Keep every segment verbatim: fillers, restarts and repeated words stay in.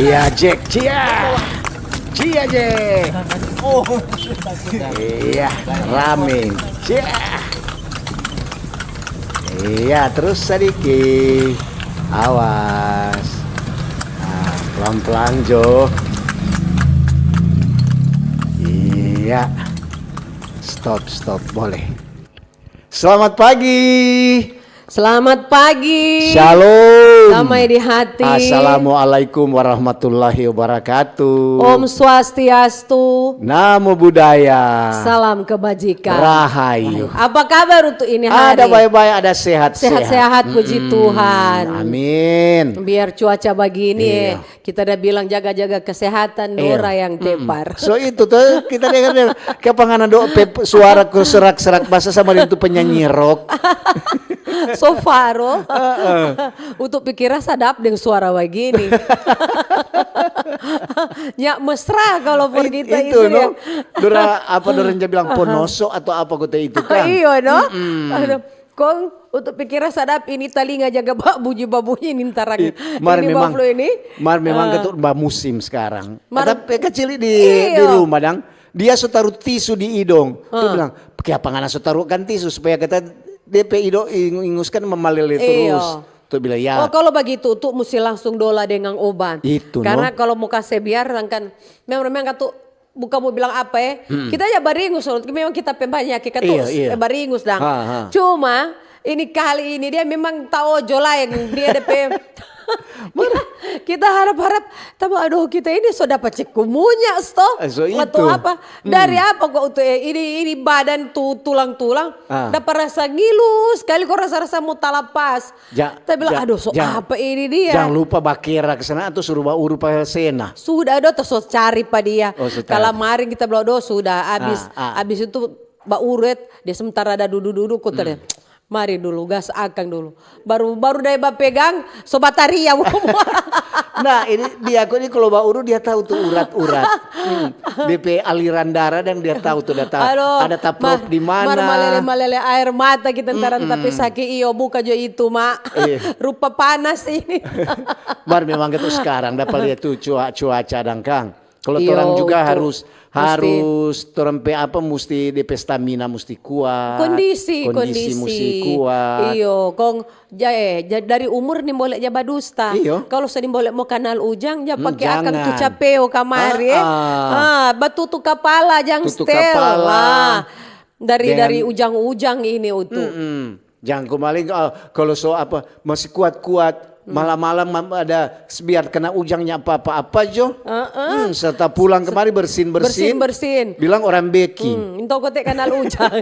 Iya, Jack. Cia. Cia, Jack. Iya, rame. Cia. Iya, terus sadiki. Awas. Nah, pelan-pelan, Jo. Iya. Stop, stop. Boleh. Selamat pagi. Selamat pagi. Shalom. Damai di hati. Assalamualaikum warahmatullahi wabarakatuh. Om Swastiastu. Namo Buddhaya. Salam kebajikan. Rahayu. Apa kabar untuk ini hari? Ada baik-baik, ada sehat-sehat. Sehat-sehat, puji Tuhan. Amin. Biar cuaca begini, kita ada bilang jaga-jaga kesehatan, Dora yang tepar. So itu tuh, kita dengar, kapan ngana do pe suara ku serak-serak basa sama deng tu penyanyi rock. So faro. Untuk pikiran sadap deng suara begini. Nyak mesra kalau for kita itu, itu, no? Ya. Dora, apa Dora yang bilang, ponoso atau apa kota itu kan? Iyo, no? Aduh. Kong, untuk pikiran sadap ini talinga jaga babunyi-babunyi ini ntar lagi. Mar ini memang, ini. Mar memang ketu ba musim sekarang. Mar tapi kecil di, di rumah dang, dia so taruh tisu di idong. Tu bilang, "Kiapa ngana so taruh kan tisu supaya kata depe idong ingus kan mamalele terus." Tu bilang, "Ya." Oh, kalau begitu tu musti langsung dola dengan obat. Itu, no? Karena kalau mau kasih biar kan memang, memang katu bukan mau bilang apa ya, kita ya baringus, memang kita pemanyaki katus, eh, baringus dang. Cuma ini kali ini dia memang taojo laeng, dia depe kita, kita harap-harap, tapi aduh, kita ini so dapa cekumunya sto. Eh, so waktu itu apa? Dari apa kok untuk, eh, ini, ini badan tu tulang-tulang dapa rasa ngilu sekali, kok rasa-rasa mau talapas. Ja, ta bilang, "Aduh, so apa ini dia?" Jang lupa bakera ke sana atau suruh bauru pa sena. Sudah do, ta so cari pa dia. Oh, so cari. Kala maring kita bilang, "Do, sudah abis, abis itu bauru, et, dia sementara ada dudu-dudu, ko tadi. Mari dulu, gas akang dulu." Baru, baru dia bapegang, so bataria. Nah, ini dia ko ini kalau bauru dia tahu tu urat-urat. Depe aliran darah dan dia tahu tu, dia tahu. Aduh, ada taplok di mana. Mar malele-malele air mata kita ntaran tapi saki, iyo, buka jo itu, Mak. Rupa panas ini. Mar memang itu sekarang dapa lia tu cua-, cuaca dang kang. Kalau torang juga harus, harus torang pe apa, musti depe stamina musti kuat. Kondisi, kondisi musti kuat. Iyo, kong Ja, eh, ja, dari umur nimbole ja badusta. Iyo. Kalu so nimbole mo kanal ujang, ja pake akang tu capeo kamari, eh. Ah, batutu kapala jang stel. Ah, dari, dari ujang-ujang ini utu. Jang kumaling, ah, kalu so apa, masih kuat-kuat, malam-malam ada biar kena ujang nyapa apa-apa jo. Hmm, serta pulang kemari bersin-bersin. Bersin-bersin. Bilang orang beki. Hmm, itu kote kanal ujang.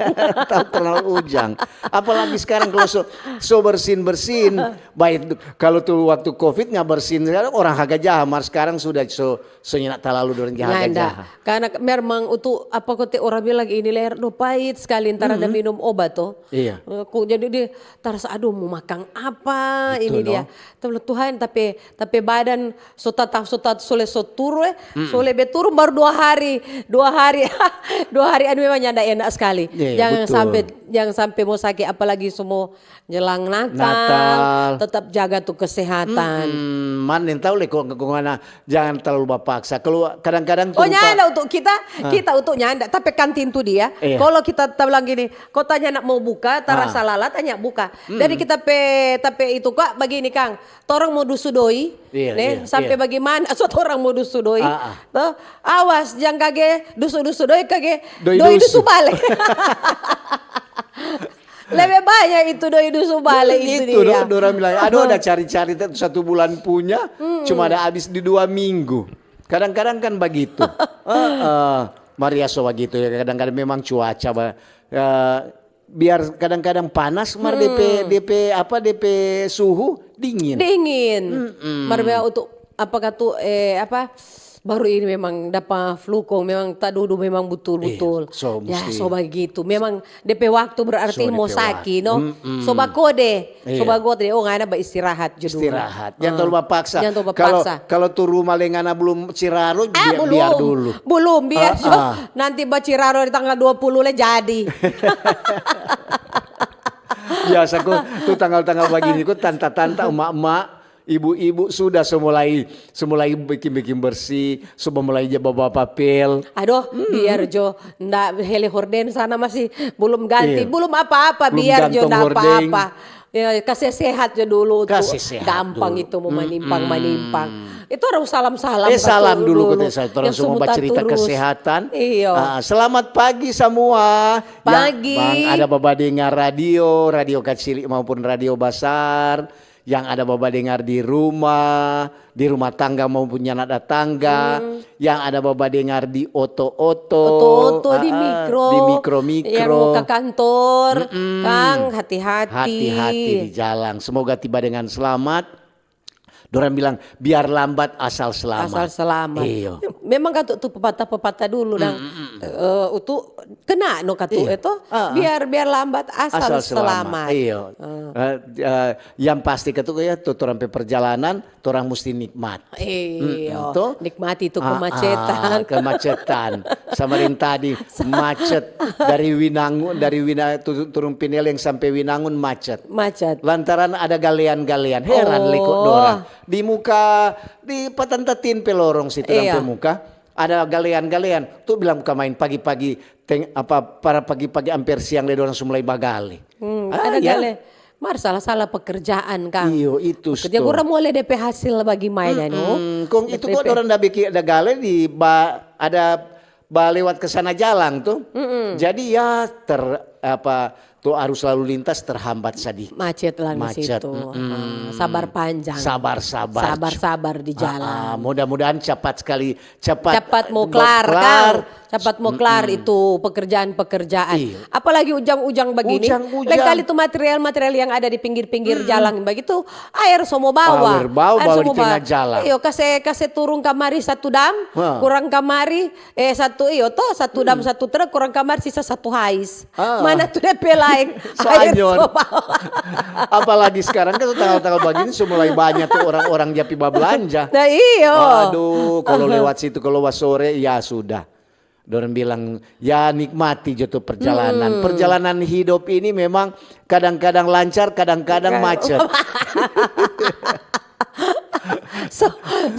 Tahu kanal ujang. Apalagi sekarang kalau so, so bersin-bersin. Baik, kalau tu waktu covid nggak bersin, orang haga jaha, mar sekarang sudah so, so nyanda talalu dorang jaha. Karena memang utu apa kote orang bilang ini leher do pait sekali, ntar ada minum obat to. Iya. Eh, ku jadi dia tarasa, "Aduh, mau makang apa ini dia?" Tapi Tuhan, tapi, tapi badan so tatap, so tat, so le so turu, eh. So lebe turun baru dua hari, dua hari, dua hari anu memang nyanda enak sekali. Iya, iya, jangan sampai, jangan sampai mau sakit, apalagi semua jelang Natal, tetap jaga tu kesehatan. Man, yang tahu le kok, kok ngana jangan terlalu bapaksa. Kalau kadang-kadang tu nyanda untuk kita, kita untuk nyanda. Tapi kantin tu dia. Kalau kita bilang gini, kota nyanda mau buka, tarasa lala tanya buka. Jadi kita pe, tapi itu kok begini, Kang. Torang mo dusu doi, iya, ne, iya, sampe bagimana so torang mo dusu doi? Ah, ah. To, awas, jang kage dusu-dusu doi, kage doi dusu. Doi dusu bale. Lebe banya itu doi dusu bale itu dia. Itu, do, dorang bilang, "Aduh, ada cari-cari satu bulan punya, cuma ada habis di dua minggu." Kadang-kadang kan bagitu. Heeh. Maria so bagitu ya, kadang-kadang memang cuaca ba, eh, biar kadang-kadang panas, mar depe, depe apa, depe suhu dingin. Dingin. Mar bea untuk apa katu, eh, apa, baru ini memang dapa flu kong, memang tadudu memang butul-butul. Iya, so musti. Ya, so bagitu. Memang depe waktu berarti mo saki, no? So bakode. Iya. So bakode, oh, ngana baistirahat jo dulu. Istirahat. Jangan terlalu bapaksa. Jangan terlalu bapaksa. Kalau, kalau tu rumah lengana belum ciraro, biar dulu. Belum, biar jo. Nanti baciraro di tanggal dua puluh le jadi. Biasa ko, tu tanggal-tanggal bagini ko, tanta-tanta, emak-emak, Ibu-ibu sudah so mulai, so mulai bikin-bikin bersih, so mulai ja bawa papel. Aduh, biar jo nda hele horden sana masih belum ganti, Iya. belum apa-apa, Belum biar jo gantong nda hordeng. Apa-apa. Ya, kasih sehat jo dulu tu. Kasih sehat Gampang dulu. Itu mau manimpang-manimpang. Itu orang salam-salam Eh, katu salam dulu, dulu. Katu Esa. Torang Yang semua semua bacerita taturus. Kesehatan. Iyo. Ah, selamat pagi semua. Pagi. Yang ada babadengar radio, radio kacili maupun radio basar. Yang ada babadengar di rumah, di rumah tangga maupun nyanda tangga. Yang ada babadengar di oto-oto. Oto-oto, di Ah, ah, mikro, di mikro-mikro. Yang mau ke kantor, kang, hati-hati. Hati-hati di jalan. Semoga tiba dengan selamat. Dorang bilang, biar lambat asal selamat. Asal selamat. Iyo. Memang katu tu pepatah-pepatah dulu dang. Eh, utu kena no katu Iyo. Itu Ah, ah. Biar biar lambat asal, selamat. Iyo. Eh, eh, yang pasti katu ya tu torang pe perjalanan, torang musti nikmat. Iyo, Mm-mm, to? Nikmati tu Ah, kemacetan. ah, kemacetan. Sama yang tadi macet dari Winangun, dari Wina tu- turun Pineleng sampai Winangun macet. Macet. Lantaran ada galean-galean. Heran Oh. Liko dorang. Di muka, di patanta tin pe lorong situ Iya. Sampai muka, ada galean-galean. Tu bilang buka main pagi-pagi, teng, apa, para pagi-pagi amper siang le dorang su mulai bagale. Hmm, Ah, ada ya. Gale. Mar salah-salah pekerjaan kang. Iyo, itu Kerja sto. Orang mulai D P hasil bagi mainnya no. Hmm, kong itu kok dorang da bikin ada gale di ba, ada ba lewat ke sana jalan tuh. Jadi ya ter apa tuh arus lalu lintas terhambat sadiki. Macet lah di Macet, situ. mm-mm. Ah, sabar panjang. Sabar, sabar. Sabar-sabar di jalan. Ah, ah, mudah-mudahan cepat sekali cepat Cepat mau eh, kelar, Kang. Cepat mau kelar itu pekerjaan-pekerjaan. Iya. Apalagi ujang-ujang begini. Ujang-ujang. Lain kali itu material-material yang ada di pinggir-pinggir jalan begitu, air so mau bawa. Air bawa, Air bawa so di mau tengah bawa. jalan. Iyo, kasih kasih turun kamari satu dam, Hah. kurang kamari, eh satu iyo to, satu dam satu truk, kurang kamari sisa satu hais. Ah. Mana tu depe laeng? So Air anyor. so bawa. Apalagi sekarang kan tanggal-tanggal begini so mulai banyak tuh orang-orang ja pi babelanja. Nah iyo. Aduh, kalau lewat situ kalau sore ya sudah. Dorang bilang, ya nikmati jo tu perjalanan. Perjalanan hidup ini memang kadang-kadang lancar, kadang-kadang macet. So,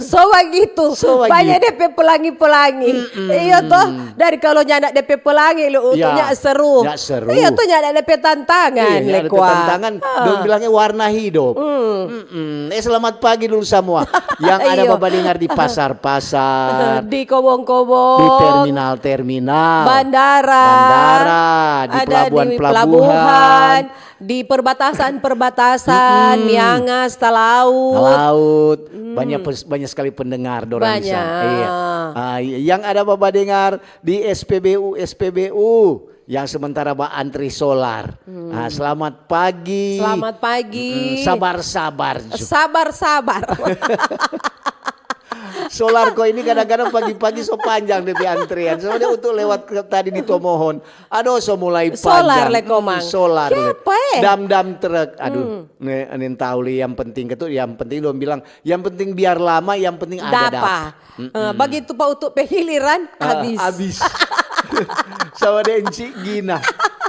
so bagitu. So bagitu. Banyak depe pelangi-pelangi. Iyo toh, dari kalau nyanda depe pelangi lu Ya, nya seru. nya seru. Iyo toh, nyanda depe tantangan. Iya, ada Lekwa. Tantangan. Ah. Dong bilangnya warna hidup. Mm-mm. Eh, selamat pagi dulu semua. Yang ada Iyo. Bapak dengar di pasar-pasar, Di kobong-kobong. di terminal-terminal, Bandara. bandara, di Ada pelabuhan-pelabuhan, di pelabuhan, di perbatasan-perbatasan, Miangas, Talaut. laut, banyak pes- banyak sekali pendengar dorang di sana. Banyak. Iya. Ah, yang ada Bapak dengar di S P B U, S P B U yang sementara ba antri solar. Ah, selamat pagi. Selamat pagi. Mm, sabar-sabar. Jo. Sabar-sabar. Solar ko ini kadang-kadang pagi-pagi so panjang depe antrean. Sama dia untuk lewat ke, tadi di Tomohon. Aduh, so mulai Solar panjang. le komang. Hmm, solar le. Siapa, eh? Dam-dam truk. Aduh, ne, ne tau li yang penting ketu, yang penting dong bilang, yang penting biar lama, yang penting ada Dapa. dapa. Eh, begitu pa untuk pe giliran, Ah, habis. Habis. Sama deh Encik Gina.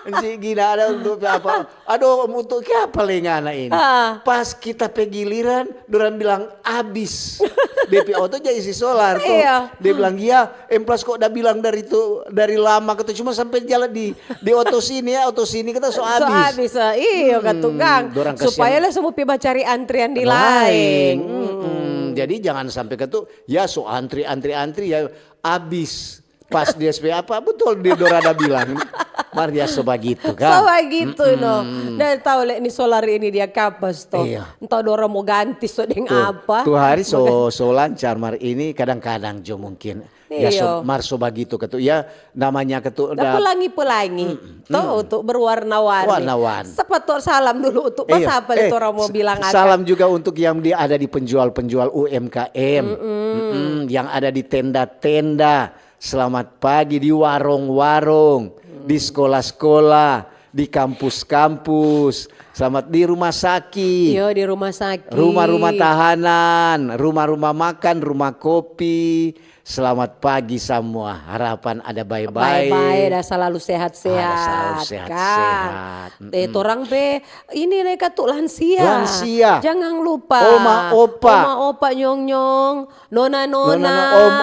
Encik Gina ada untuk apa? Aduh, untuk ke apa lengana ini? Ah. Pas kita pe giliran, dorang bilang abis. Depe oto ja isi solar tuh. Iya. Dia bilang, iya, emplas kok udah bilang dari tu dari lama kata cuma sampai jalan di di oto sini ya, oto sini kata so So abis. habis, eh, iyo katu kang. Dorang Supaya kasihan. Lah semua pi bacari antrian di Laeng. laeng. Mm-mm. Jadi jangan sampai katu ya so antri antri antri ya abis. Pas di S P apa betul di Dorada bilang. Mar ya so bagitu So kan. Bagitu no. Dan tahu le ni solar ini dia kapas to. Iya. Entah dorang mau ganti so deng Tuh, apa. tuh hari so so lancar mar ini kadang-kadang jo mungkin. Ya Iya. so, mar so bagitu katu. Ya namanya katu Nah, pelangi-pelangi. Toh untuk berwarna-warni. Warna-warni. Sapa to salam dulu untuk Iya. pas apa le Eh, orang mau s- bilang akan. Salam juga untuk yang di ada di penjual-penjual U M K M. Mm-mm, yang ada di tenda-tenda. Selamat pagi di warung-warung, di sekolah-sekolah, di kampus-kampus. Selamat di rumah sakit. Iyo di rumah sakit. Rumah-rumah tahanan, rumah-rumah makan, rumah kopi, Selamat pagi samua, harapan ada bae-bae. Bae-bae, da salalu sehat-sehat, Ada salalu sehat-sehat. Kang. Eh, torang pe ini ne katu lansia. Lansia. Jangan lupa. Oma, opa. Oma, opa, nyong-nyong, nona-nona. Nona,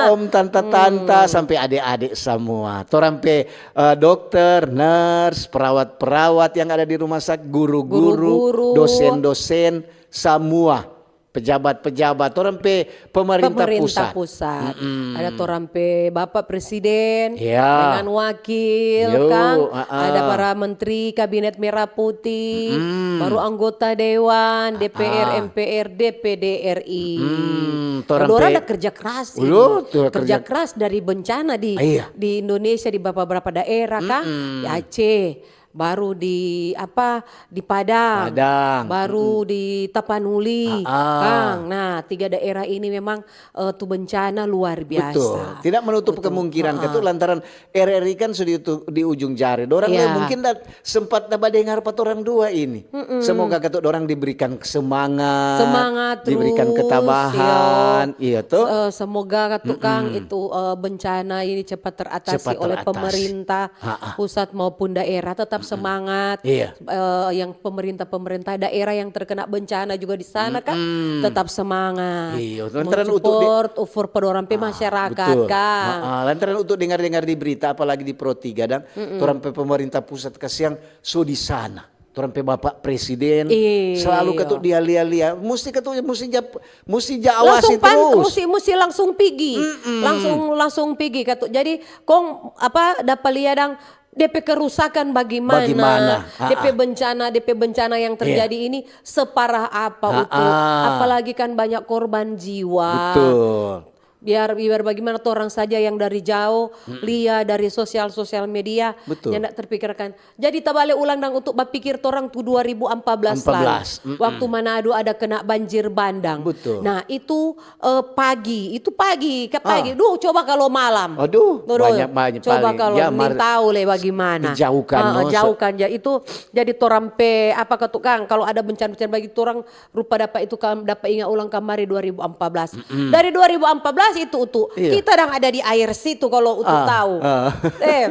om-om, tanta-tanta, sampe ade-ade samua. Torang pe eh, dokter, nurse, perawat-perawat yang ada di rumah sakit, guru-guru, Guru-guru. Dosen-dosen, samua. Pejabat-pejabat, torang pe pemerintah, Pemerintah pusat. Mm-mm. Ada torang pe Bapak Presiden Ya. dengan wakil, Yo, Kang. ah, ah. Ada para menteri kabinet merah putih, Mm-mm. baru anggota dewan, D P R, Ah, ah. M P R, D P D R I. Mm, Nah, torang dorang pe- ada kerja keras ini. Udah, tuh kerja kerja- keras dari bencana di Ah, iya. di Indonesia di beberapa daerah, Kang. Mm-mm. Di Aceh, baru di apa, di Padang, Padang. Baru di Tapanuli, Ah, ah. Kang. Nah, tiga daerah ini memang eh, tu bencana luar biasa. Betul. Tidak menutup kemungkinan, katu lantaran R R I kan sudah di, di ujung jari. Dorang Ya. Mungkin da, sempat da badengar pa torang dua ini. Semoga katu dorang diberikan semangat, Semangat diberikan terus, ketabahan, yo. Iya toh? Eh, semoga katu, Kang, itu eh, bencana ini cepat teratasi Cepat oleh teratasi. Pemerintah Ha-ha. pusat maupun daerah. Tetap semangat. Iya. Eh, yang pemerintah-pemerintah daerah yang terkena bencana juga di sana, Kang, tetap semangat. Iya, Mau lantaran untuk di- support, ufor pa dorang pe masyarakat, Betul. Kang. Ah, ah, lantaran untuk dengar-dengar di berita, apalagi di Pro tiga dan torang pe pemerintah pusat kasiang so di sana. Torang pe Bapak Presiden Iya. selalu katu dia lia-lia. Musti katu musti ja musti ja awasi Langsung pan, terus. Musti, musti langsung pigi, langsung langsung pigi katu. Jadi kong apa dapa lia dang depe kerusakan bagaimana, Bagaimana? Ha-ha. Depe bencana, depe bencana yang terjadi ini separah apa Ha-ha. Utu, apalagi kan banyak korban jiwa. Betul. Biar biar bagaimana torang saja yang dari jauh lia dari sosial sosial media Betul. Nyanda terpikirkan. Jadi tabale ulang dang untuk bapikir torang tu dua ribu empat belas lalu. Empat belas, mm-mm. Waktu Manado ada kena banjir bandang. Betul. Nah, itu eh, pagi, itu pagi, ke pagi. Duh, coba kalau malam. Aduh, Duh, duh, banyak, banyak Coba paling. Kalau Ya, ning mar- tahu le bagaimana. Dijauhkan, Ah, no, so- jauhkan ja itu. Jadi torang pe apa katu, Kang, kalau ada bencana-bencana bagi torang rupa dapat itu kam dapat ingat ulang kamari dua ribu empat belas. Dari dua ribu empat belas itu Utu, Iya. Kita dang ada di air situ kalau Utu Ah, tahu. ah. Eh,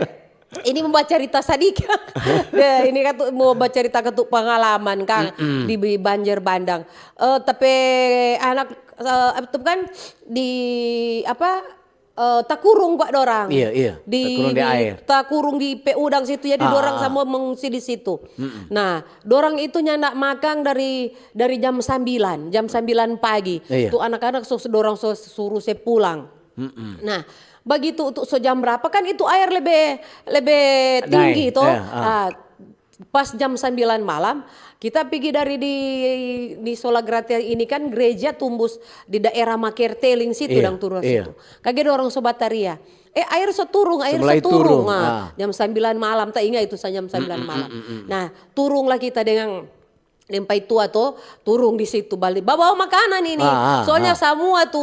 ini mau bacarita sadiki. Deh, ini kan tu mau bacarita katu pengalaman, Kang, di, di banjir bandang. Eh, tapi anak eh, apa tu kan di apa eh, takurung kwa dorang. Iya, iya. Di, Takurung di air. Takurung di pe udang situ. Jadi Ah, dorang ah. Sama mengungsi di situ. Nah, dorang itu nyanda makang dari dari jam sembilan, jam sembilan pagi. Iya. Tu anak-anak so dorang so suruh se pulang. Nah, bagitu untuk so jam berapa kan itu air lebe lebe tinggi Naik, toh. iya, ah. Ah, pas jam sembilan malam kita pigi dari di di Sola Gratia ini kan gereja tumbus di daerah Makerteling situ Iya, dang turun iya. Situ. Kage dorang so bataria. Eh, air so turung, air Mulai so turung. turung, Ah, ah. Jam sembilan malam, tak ingat itu sa jam sembilan malam. Nah, turunglah kita dengan deng paitua to, turung di situ bali. Bawa makanan ini. Ah, ah, Soalnya ah. Samua tu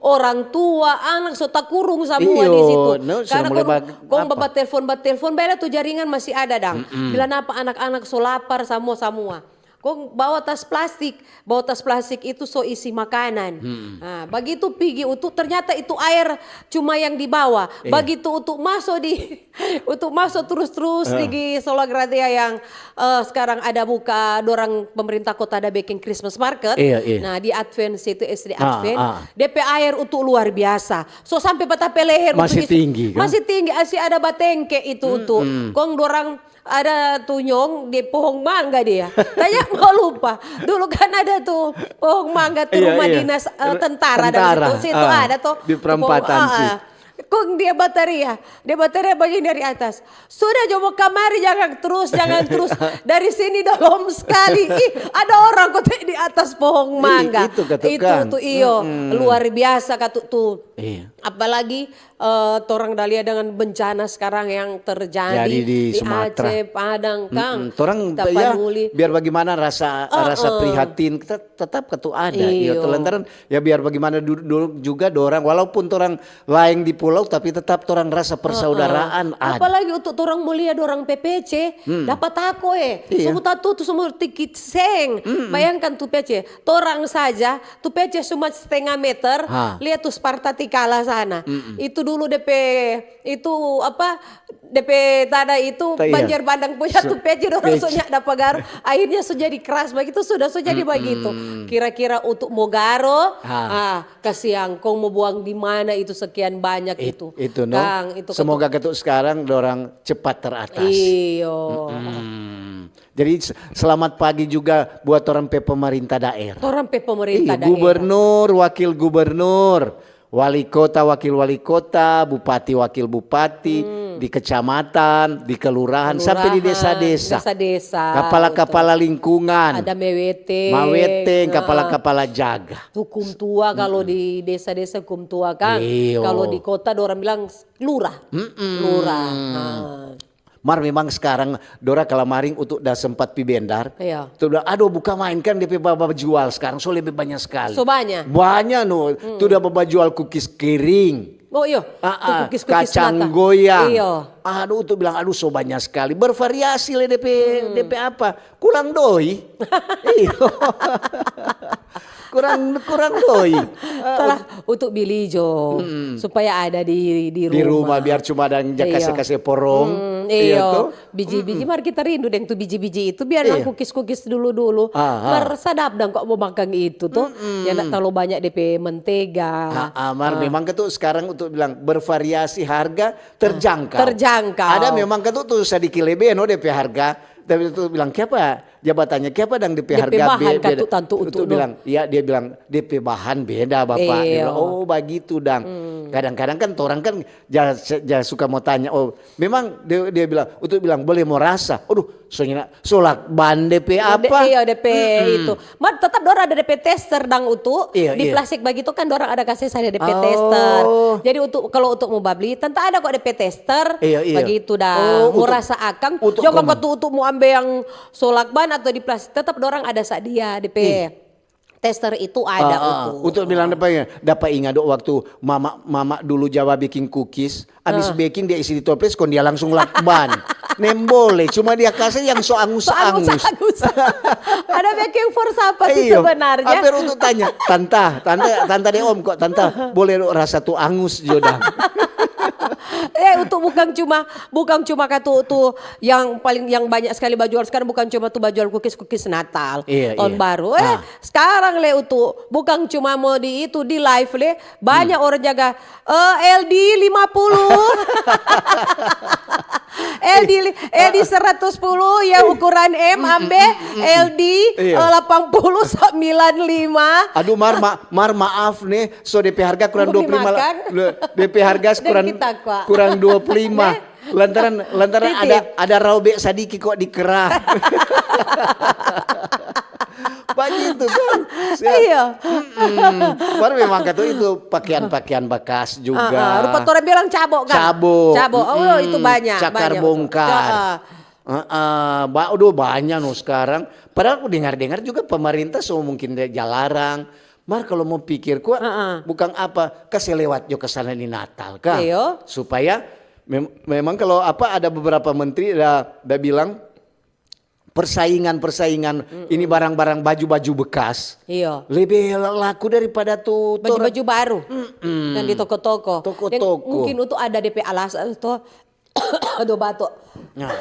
orang tua, anak so takurung samua Iyo, di situ. No, so Karena mulai kong, bag- kong apa? Batelfon, batelfon, bela tu jaringan masih ada dang. Bilang apa anak-anak so lapar samua, samua. Kong bawa tas plastik, bawa tas plastik itu so isi makanan. Nah, bagitu pigi Utu, ternyata itu air cuma yang dibawa. Iya. Bagitu Utu maso di Utu maso terus-terus di Sola Gratia yang eh, sekarang ada buka dorang pemerintah kota ada bikin Christmas market. Iya, iya. Nah, di Advent situ S D Ah, Advent, ah. D P air Utu luar biasa. So sampai pa ta pe leher Utu Masih isi- tinggi, kan? Masih tinggi, masih ada batengke itu Utu. Kong dorang ada tu nyong di pohong mangga dia. Tanya mau lupa. Dulu kan ada tu pohong mangga tu Iya, rumah iya. dinas eh, Re- tentara dan tentara, situ, situ ah, ada tu. di perempatan Ah, sih. ah. Kong dia bataria, dia bataria begini dari atas. Sudah jo mo kamari, jangan terus, jangan terus. Dari sini dalam sekali. Ih, ada orang kata di atas pohong Ih, mangga. itu kata Itu kan. Tu iyo, luar biasa kata tu. Iya. Apalagi eh, torang dalia dengan bencana sekarang yang terjadi Jadi di di Sumatera. Aceh, Padang, Kang. Mm-mm. Torang ya, Tapanuli. Biar bagaimana rasa rasa prihatin kita tetap katu ada. Iyo. Iya, lantaran ya biar bagaimana dulu, dulu juga dorang walaupun torang laeng di pulau, tapi tetap torang rasa persaudaraan ada. Apalagi untuk torang mo lia dorang pe P C, dapa tako e. Iya. Semua tatu tu semua tikit seng. Bayangkan tu P C, torang saja tu P C cuma setengah meter, lia tu Sparta Tikala sana. Itu dulu depe, itu apa, depe tanah itu banjir bandang punya tu P C dorang so nyanda dapa garo. Akhirnya so jadi keras bagitu, sudah so jadi bagitu. Kira-kira untuk mo garo, ah, kasiang, kong mo buang di mana itu sekian banyak itu. Itu, no. Kang, itu semoga ketuk sekarang dorang cepat teratas. Iyo. Jadi, selamat pagi juga buat orang pe pemerintah daerah. Orang pe pemerintah daerah. Gubernur, wakil gubernur, wali kota, wakil wali kota, bupati, wakil bupati, di kecamatan, di kelurahan, sampai di desa-desa. Desa-desa, kapala-kapala lingkungan. Ada maweteng. Maweteng, kapala-kapala jaga. Hukum tua kalau di desa-desa hukum tua, Kang. Iyo. Kalau di kota dorang bilang lurah. Lurah. Mar memang sekarang dora kalamaring untuk da sempat pi bendar. Iya. Tu bilang, "Aduh, buka main kan depe baba jual sekarang, so lebe banya skali." So banya? Banya no, tu da baba jual kukis kering. Oh iyo, tu kukis-kukis kacang goyang. Iyo. Aduh, tu bilang, "Aduh, so banya skali." Bervariasi le depe, depe apa? Kurang doi. Iyo. Kurang, kurang doi. Salah untuk bili jo, supaya ada di, di rumah. Di rumah, biar cuma ada yang ja kase-kase porong. Iyo. Biji-biji, mar kita rindu deng tu biji-biji itu, biar nang kukis-kukis dulu-dulu. Mar sadap dang kok mo makang itu to. Ya ndak talalu banyak depe mentega. Mar memang ketu sekarang untuk bilang bervariasi harga terjangkau. Terjangkau. Ada memang ketu tu sadiki lebe no depe harga. Tapi tu bilang, "Kiapa?" Dia batanya, "Kiapa dang depe harga beda?" Depe bahan katu tantu untuk bilang, ya, dia bilang, "Depe bahan beda, Bapak." Dia bilang, "Oh, bagitu dang." Kadang-kadang kan torang kan ja, ja suka mo tanya, "Oh, memang," dia, dia bilang, untuk bilang, "Boleh mo rasa." Aduh, so nyana, so lakban depe apa? Iyo, depe itu. Mar tetap dorang ada depe tester dang utu, di plastik bagitu kan dorang ada kase sadia depe tester. Jadi untuk, kalau untuk mo babli, tanta ada kok depe tester, bagitu dang. Mo rasa akang, jangan katu untuk mo ambe yang so lakban atau di plastik, tetap dorang ada sadia depe tester itu ada utu. Untuk bilang apa ya? Dapa inga do waktu mama, mama dulu Jawa biking kukis, abis biking dia isi di toples, kong dia langsung lakban. Nembole, cuma dia kase yang so angus-angus. Ada biking for sapa sih sebenarnya? Hampir untuk tanya, "Tanta, tanta, tanta de om kok, tanta, boleh do rasa tu angus jo dang." Eh, untuk bukan cuma, bukan cuma katu tu yang paling, yang banyak sekali bajual sekarang, bukan cuma tu bajual kukis-kukis Natal, tahun baru. Eh, sekarang le utu, bukan cuma mo di itu, di live le, banyak orang jaga, eh, L D lima puluh. L D li-, L D seratus sepuluh ya ukuran M, ambe L D, eh, delapan puluh sembilan lima. Aduh, Mar, ma-, Mar, maaf nih, so depe harga kurang dua puluh lima, kan? Depe harga kurang, kurang dua puluh lima. Lantaran, lantaran ada, ada raube sadiki kok di kera. Bagitu kan. Iya. Baru memang kata itu pakaian-pakaian bekas juga. Ah, ah. Rupa torang bilang cabo kan? Cabo. Cabo. Oh, itu banyak, cakar bongkar. Heeh, ba-, aduh, banyak no sekarang. Padahal aku dengar-dengar juga pemerintah so mungkin dia jalarang. Mar kalau mau pikir kuat, bukan apa, kasih lewat jo ke sana di Natal kan. Iyo. Supaya mem-, memang kalau apa ada beberapa menteri ada, ada bilang persaingan-persaingan ini barang-barang baju-baju bekas. Iyo. Lebih laku daripada tu baju-baju baru yang di toko-toko. Toko-toko. Mungkin itu ada depe alasan to. Aduh, batuk. Nah,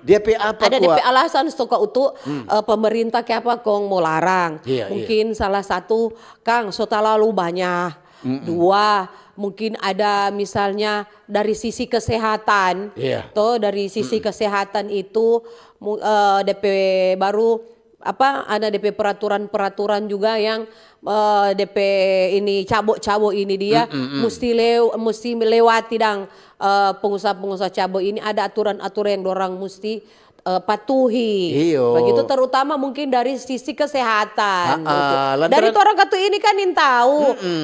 dia pe apa? Ada depe alasan, suka utu, eh, pemerintah ke apa kong mau larang. Iya, iya. Mungkin salah satu, Kang, so talalu banyak. Dua, mungkin ada misalnya dari sisi kesehatan. Iya. To, dari sisi kesehatan itu, mu-, eh, depe baru apa, ada depe peraturan-peraturan juga yang, eh, depe ini cabo-cabo ini dia musti lew-, musti melewati dang, eh, pengusaha-pengusaha cabo ini ada aturan-aturan yang dorang musti eh, patuhi. Iyo. Begitu, terutama mungkin dari sisi kesehatan. Ha, gitu. Dari lantaran torang katu ini kan yang tahu,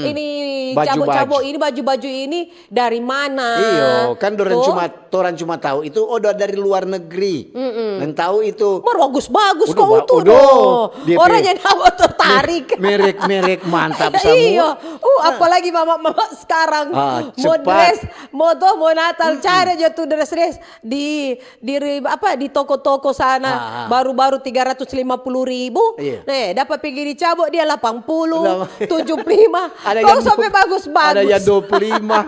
ini cabo-cabo ini, baju-baju ini dari mana. Iyo, kan dorang cuma, torang cuma tahu itu, oh, da-, dari luar negeri. Yang tahu itu. Mar bagus-bagus kau tuh, doh. Orang jadi apa tertarik. Merek-merek mantap samua. Iyo. Uh, apalagi mama-mama sekarang. Ah, mau cepat. Dress, mau tuh, mau Natal, cari aja tuh dress-dress di di ri-, apa, di toko-toko sana, baru-baru tiga ratus lima puluh ribu. Iya. Nih, dapat pigi di cabo dia delapan puluh, tujuh puluh lima. Ada yang sampai bagus-bagus. Ada yang dua puluh lima.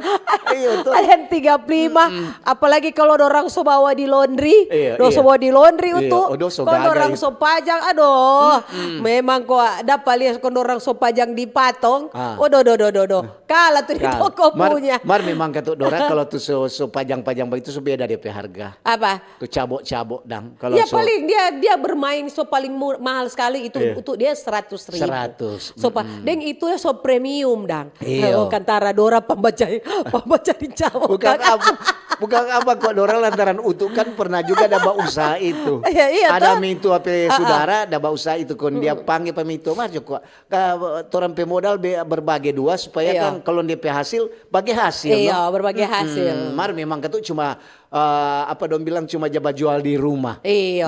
Iya, tuh. Ada yang tiga puluh lima. Apalagi kalau dorang so bawa di laundry, iya, dorang so bawa di laundry itu. Oh, dorang so pajang, aduh. Memang kok dapat lihat kok dorang so pajang di patong. Oh, do, do, do, do, do. Kalah tu di toko punya. Mar memang katu dorang kalau tu so, so pajang-pajang bagitu so beda depe harga. Apa? Tu cabo-cabo dang. Kalau ya so paling dia, dia bermain so paling mu-, mahal sekali itu untuk dia seratus ribu. Seratus. So pa-, deng itu ya so premium dang. Iyo. Kantara dorang pambaca, pambaca di cabo. Bukan apa, bukan apa kok dorang lantaran utu kan pernah juga ada bausaha itu. Iya, iya, ada toh? Mitu apa sudara ada bausaha itu kon dia pangge pa mitu mar joko. Ka, torang pe modal be-, berbage dua supaya kan kalau depe hasil, bage hasil, no? Iya, berbage hasil. Mar memang katu cuma, eh, apa dong bilang, cuma ja bajual di rumah. Iya.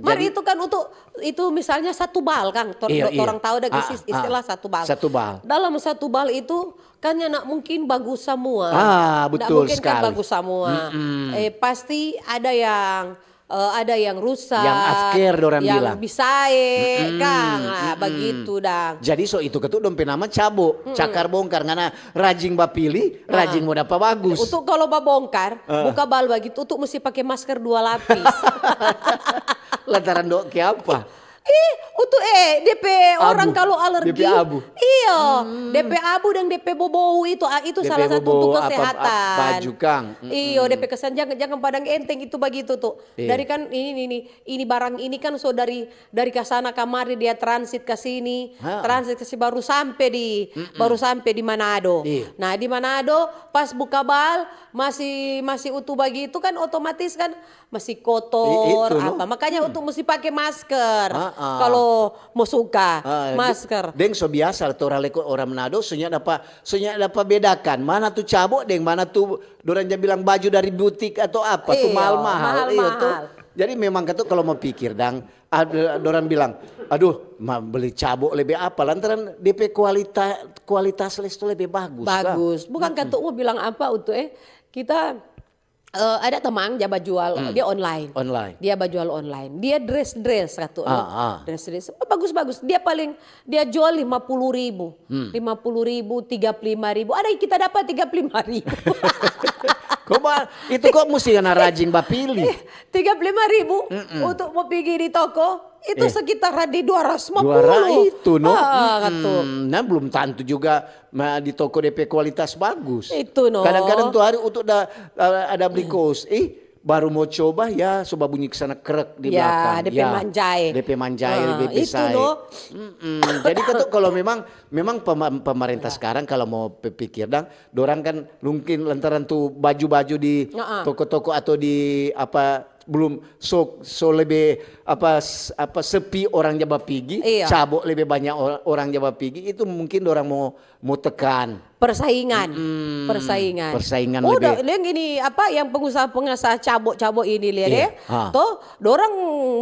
Mar jadi itu kan untuk, itu misalnya satu bal, Kang. Tor-, iya, iya. Torang tahu ada istilah satu bal. Satu bal. Dalam satu bal itu kan ya nak mungkin bagus samua. Ah, betul sekali. Ndak mungkin kan bagus samua. Eh, pasti ada yang eh, ada yang rusak, yang afker dorang bilang. Yang bisae, Kang. Ah, bagitu dang. Jadi so itu katu dong pe nama cabo, cakar bongkar. Ngana rajing bapili, rajing mo dapa bagus. Untuk kalau babongkar, buka bal bagitu, untuk mesti pake masker dua lapis. Lantaran do kiapa? Ih, untuk eh, depe orang kalau alergi. Depe abu. Iyo, depe abu dan depe bobou itu, ah, itu salah satu untuk kesehatan. Baju, Kang. Iyo, depe kesan jangan, jangan padang enteng itu bagitu tuh. Iya. Dari kan ini, ini, ini, ini barang ini kan so dari, dari ka sana kamari dia transit ka sini, transit ka sini baru sampe di, baru sampe di Manado. Iya. Nah, di Manado pas buka bal masih, masih utuh bagitu kan otomatis kan masih kotor apa. Makanya utuh musti pake masker. Kalau mo suka, masker. Deng so biasa torang leko orang Manado, so nyanda dapa, so nyanda dapa bedakan mana tu cabo deng mana tu dorang ja bilang baju dari butik atau apa tu mahal-mahal. Iyo, mahal-mahal. Jadi memang katu kalau mo pikir dang, ada dorang bilang, "Aduh, ma-, beli cabo lebe apa?" Lantaran depe kualita-, kualitas les tu lebe bagus. Bagus. Bukan katu mo bilang apa utuh, eh, kita, eh, ada temang ja bajual, dia online. Online. Dia bajual online. Dia dress-dress katu, no? Dress-dress. Oh, bagus-bagus. Dia paling Dia jual lima puluh ribu, lima puluh ribu, tiga puluh lima ribu. Ada yang kita dapat tiga puluh lima ribu. Kok ba-, itu kok musti ngana rajin bapili. Tiga puluh lima ribu untuk mo pigi di toko, itu sekitar di dua ratus lima puluh. Dua ratus itu, no? Ah, katu. Nah, belum tantu juga ma-, di toko depe kualitas bagus. Itu, no. Kadang-kadang tu hari untuk da-, ada beli kos. Ih, baru mo coba, ya, so babunyi ke sana krek di belakang. Ya, depe manjae. Depe manjae, depe itu, no. Jadi katu kalau memang, memang pema-, pemerintah sekarang kalau mo pe-, pikir dang, dorang kan mungkin lantaran tu baju-baju di toko-toko atau di apa, belum so, so lebe apa, s-, apa, sepi orang ja bapigi, cabo lebe banyak or-, orang ja bapigi, itu mungkin dorang mo, mo tekan. Persaingan. Persaingan. Persaingan lebe. Deng ini apa yang pengusaha-pengusaha cabo-cabo ini, lia deh. Toh, dorang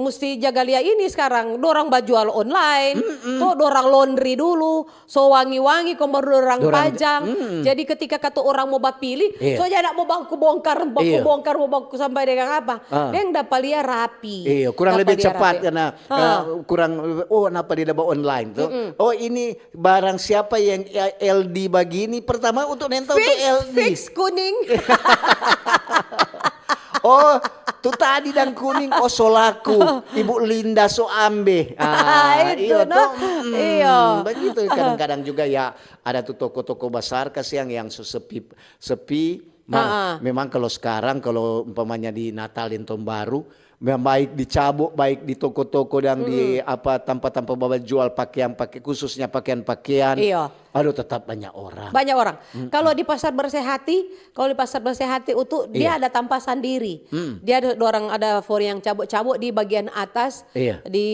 musti jaga lia ini sekarang. Dorang bajual online. Toh, dorang laundry dulu. So wangi-wangi, kong baru dorang pajang. Jadi ketika katu orang mo bapili, so ja ndak mo baku bongkar, baku bongkar, mo baku sampai dengan apa. Deng dapa lia rapi. Iyo, kurang lebe cepat karena, eh, kurang, oh, napa dia da ba online tu? Oh, ini barang siapa yang, ya, L D bagini, pertama untuk nenta untuk L D. Fix kuning. Oh, tu tadi dang kuning, oh, so laku. Ibu Linda so ambe. Ah, itu, iyo, no? Toh? Iyo. Begitu kadang-kadang juga ya, ada tu toko-toko basar kasiang yang so sepi, sepi. Mar, memang kalau sekarang, kalau umpamanya di Natal deng Tahun Baru, Yang baik di cabo, baik di toko-toko dan di apa, tampa-tampa bajual pakeang, pake, khususnya pakeang-pakeang. Iyo. Aduh, tetap banyak orang. Banyak orang. Kalau di pasar Bersehati, kalau di pasar Bersehati itu dia ada tampa sandiri. Dia ada orang, ada for yang cabo-cabo di bagian atas, Iya. di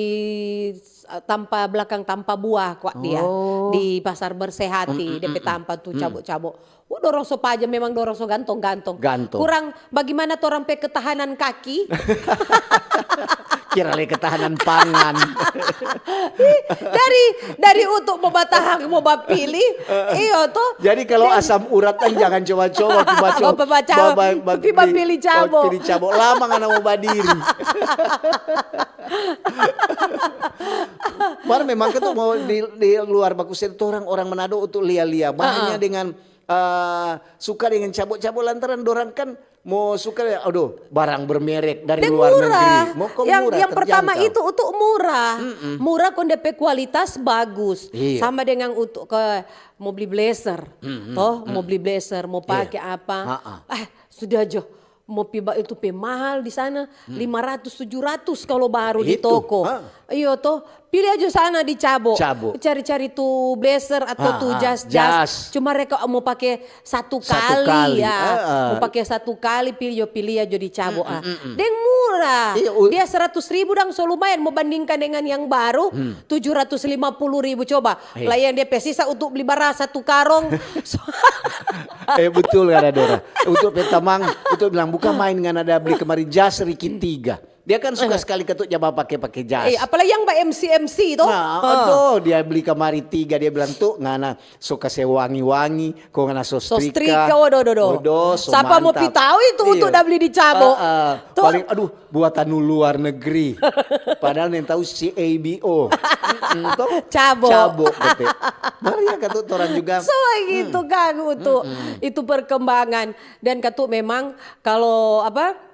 eh, tampa belakang tampa buah kuat dia Oh. di pasar Bersehati, depe tampa tu cabo-cabo. Oh, dorang so paja, memang dorang so gantong-gantong. Gantong. Kurang bagaimana torang pe ketahanan kaki? Kira le ketahanan pangan. Dari dari untuk mo batahang mo bapili, iyo to. Jadi kalau asam urat kan jangan coba-coba pi baco. Baca, pi bapili cabo. Pili cabo lama ngana mo badiri. Mar memang katu mo di, di luar baku se torang orang Manado untuk lia-lia. Banyak dengan eh, suka dengan cabo-cabo lantaran dorang kan mo suka, aduh, barang bermerek dari Deng luar murah. negeri. Mo kong yang murah, yang pertama terjangkau. Itu untuk murah. Murah kong depe kualitas bagus. Iya. Sama dengan untuk ke mau beli blazer, toh mau beli blazer, mau pakai apa? Ha-ha. Ah, sudah jo. Mau pi ba itu pe mahal di sana, lima ratus tujuh ratus kalau baru di Itu, toko. Ha. Iyo toh, pilih aja sana di cabo. Cabo. Cari-cari tu blazer atau Ha, tu ha, jas-jas. jas. Cuma reka mau pakai satu Satu kali, kali, ya. ha, ha. Mau pakai satu kali, pilih jo pilih aja di cabo. Ah. Deng murah. Iya, u- Dia seratus ribu dang so lumayan mau bandingkan dengan yang baru, tujuh ratus lima puluh ribu coba. Iya. Lah yang dia pe sisa untuk beli barasa tu karong. So- Eh betul ada Dora. Untuk pe tamang, untuk bilang bukan main ngana ada beli kemari jas riki tiga. Dia kan suka sekali katu jaba pake-pake jas. Eh, apalagi yang ba M C M C toh. Nah, Ah. aduh, dia beli kamari tiga, dia bilang tuh ngana so kase wangi-wangi, kong ngana so So strika. strika, waduh, waduh, waduh. Waduh, so Sapa mo mantap. pi tau itu Iya. untuk da beli di cabo? Ah, ah. Tuh. Paling, aduh, buatan luar negeri. Padahal yang tahu C A B O. Mm, toh? Cabo. Cabo, kate. Mar ya katu torang juga. So gitu kan itu. Itu perkembangan dan katu memang kalau apa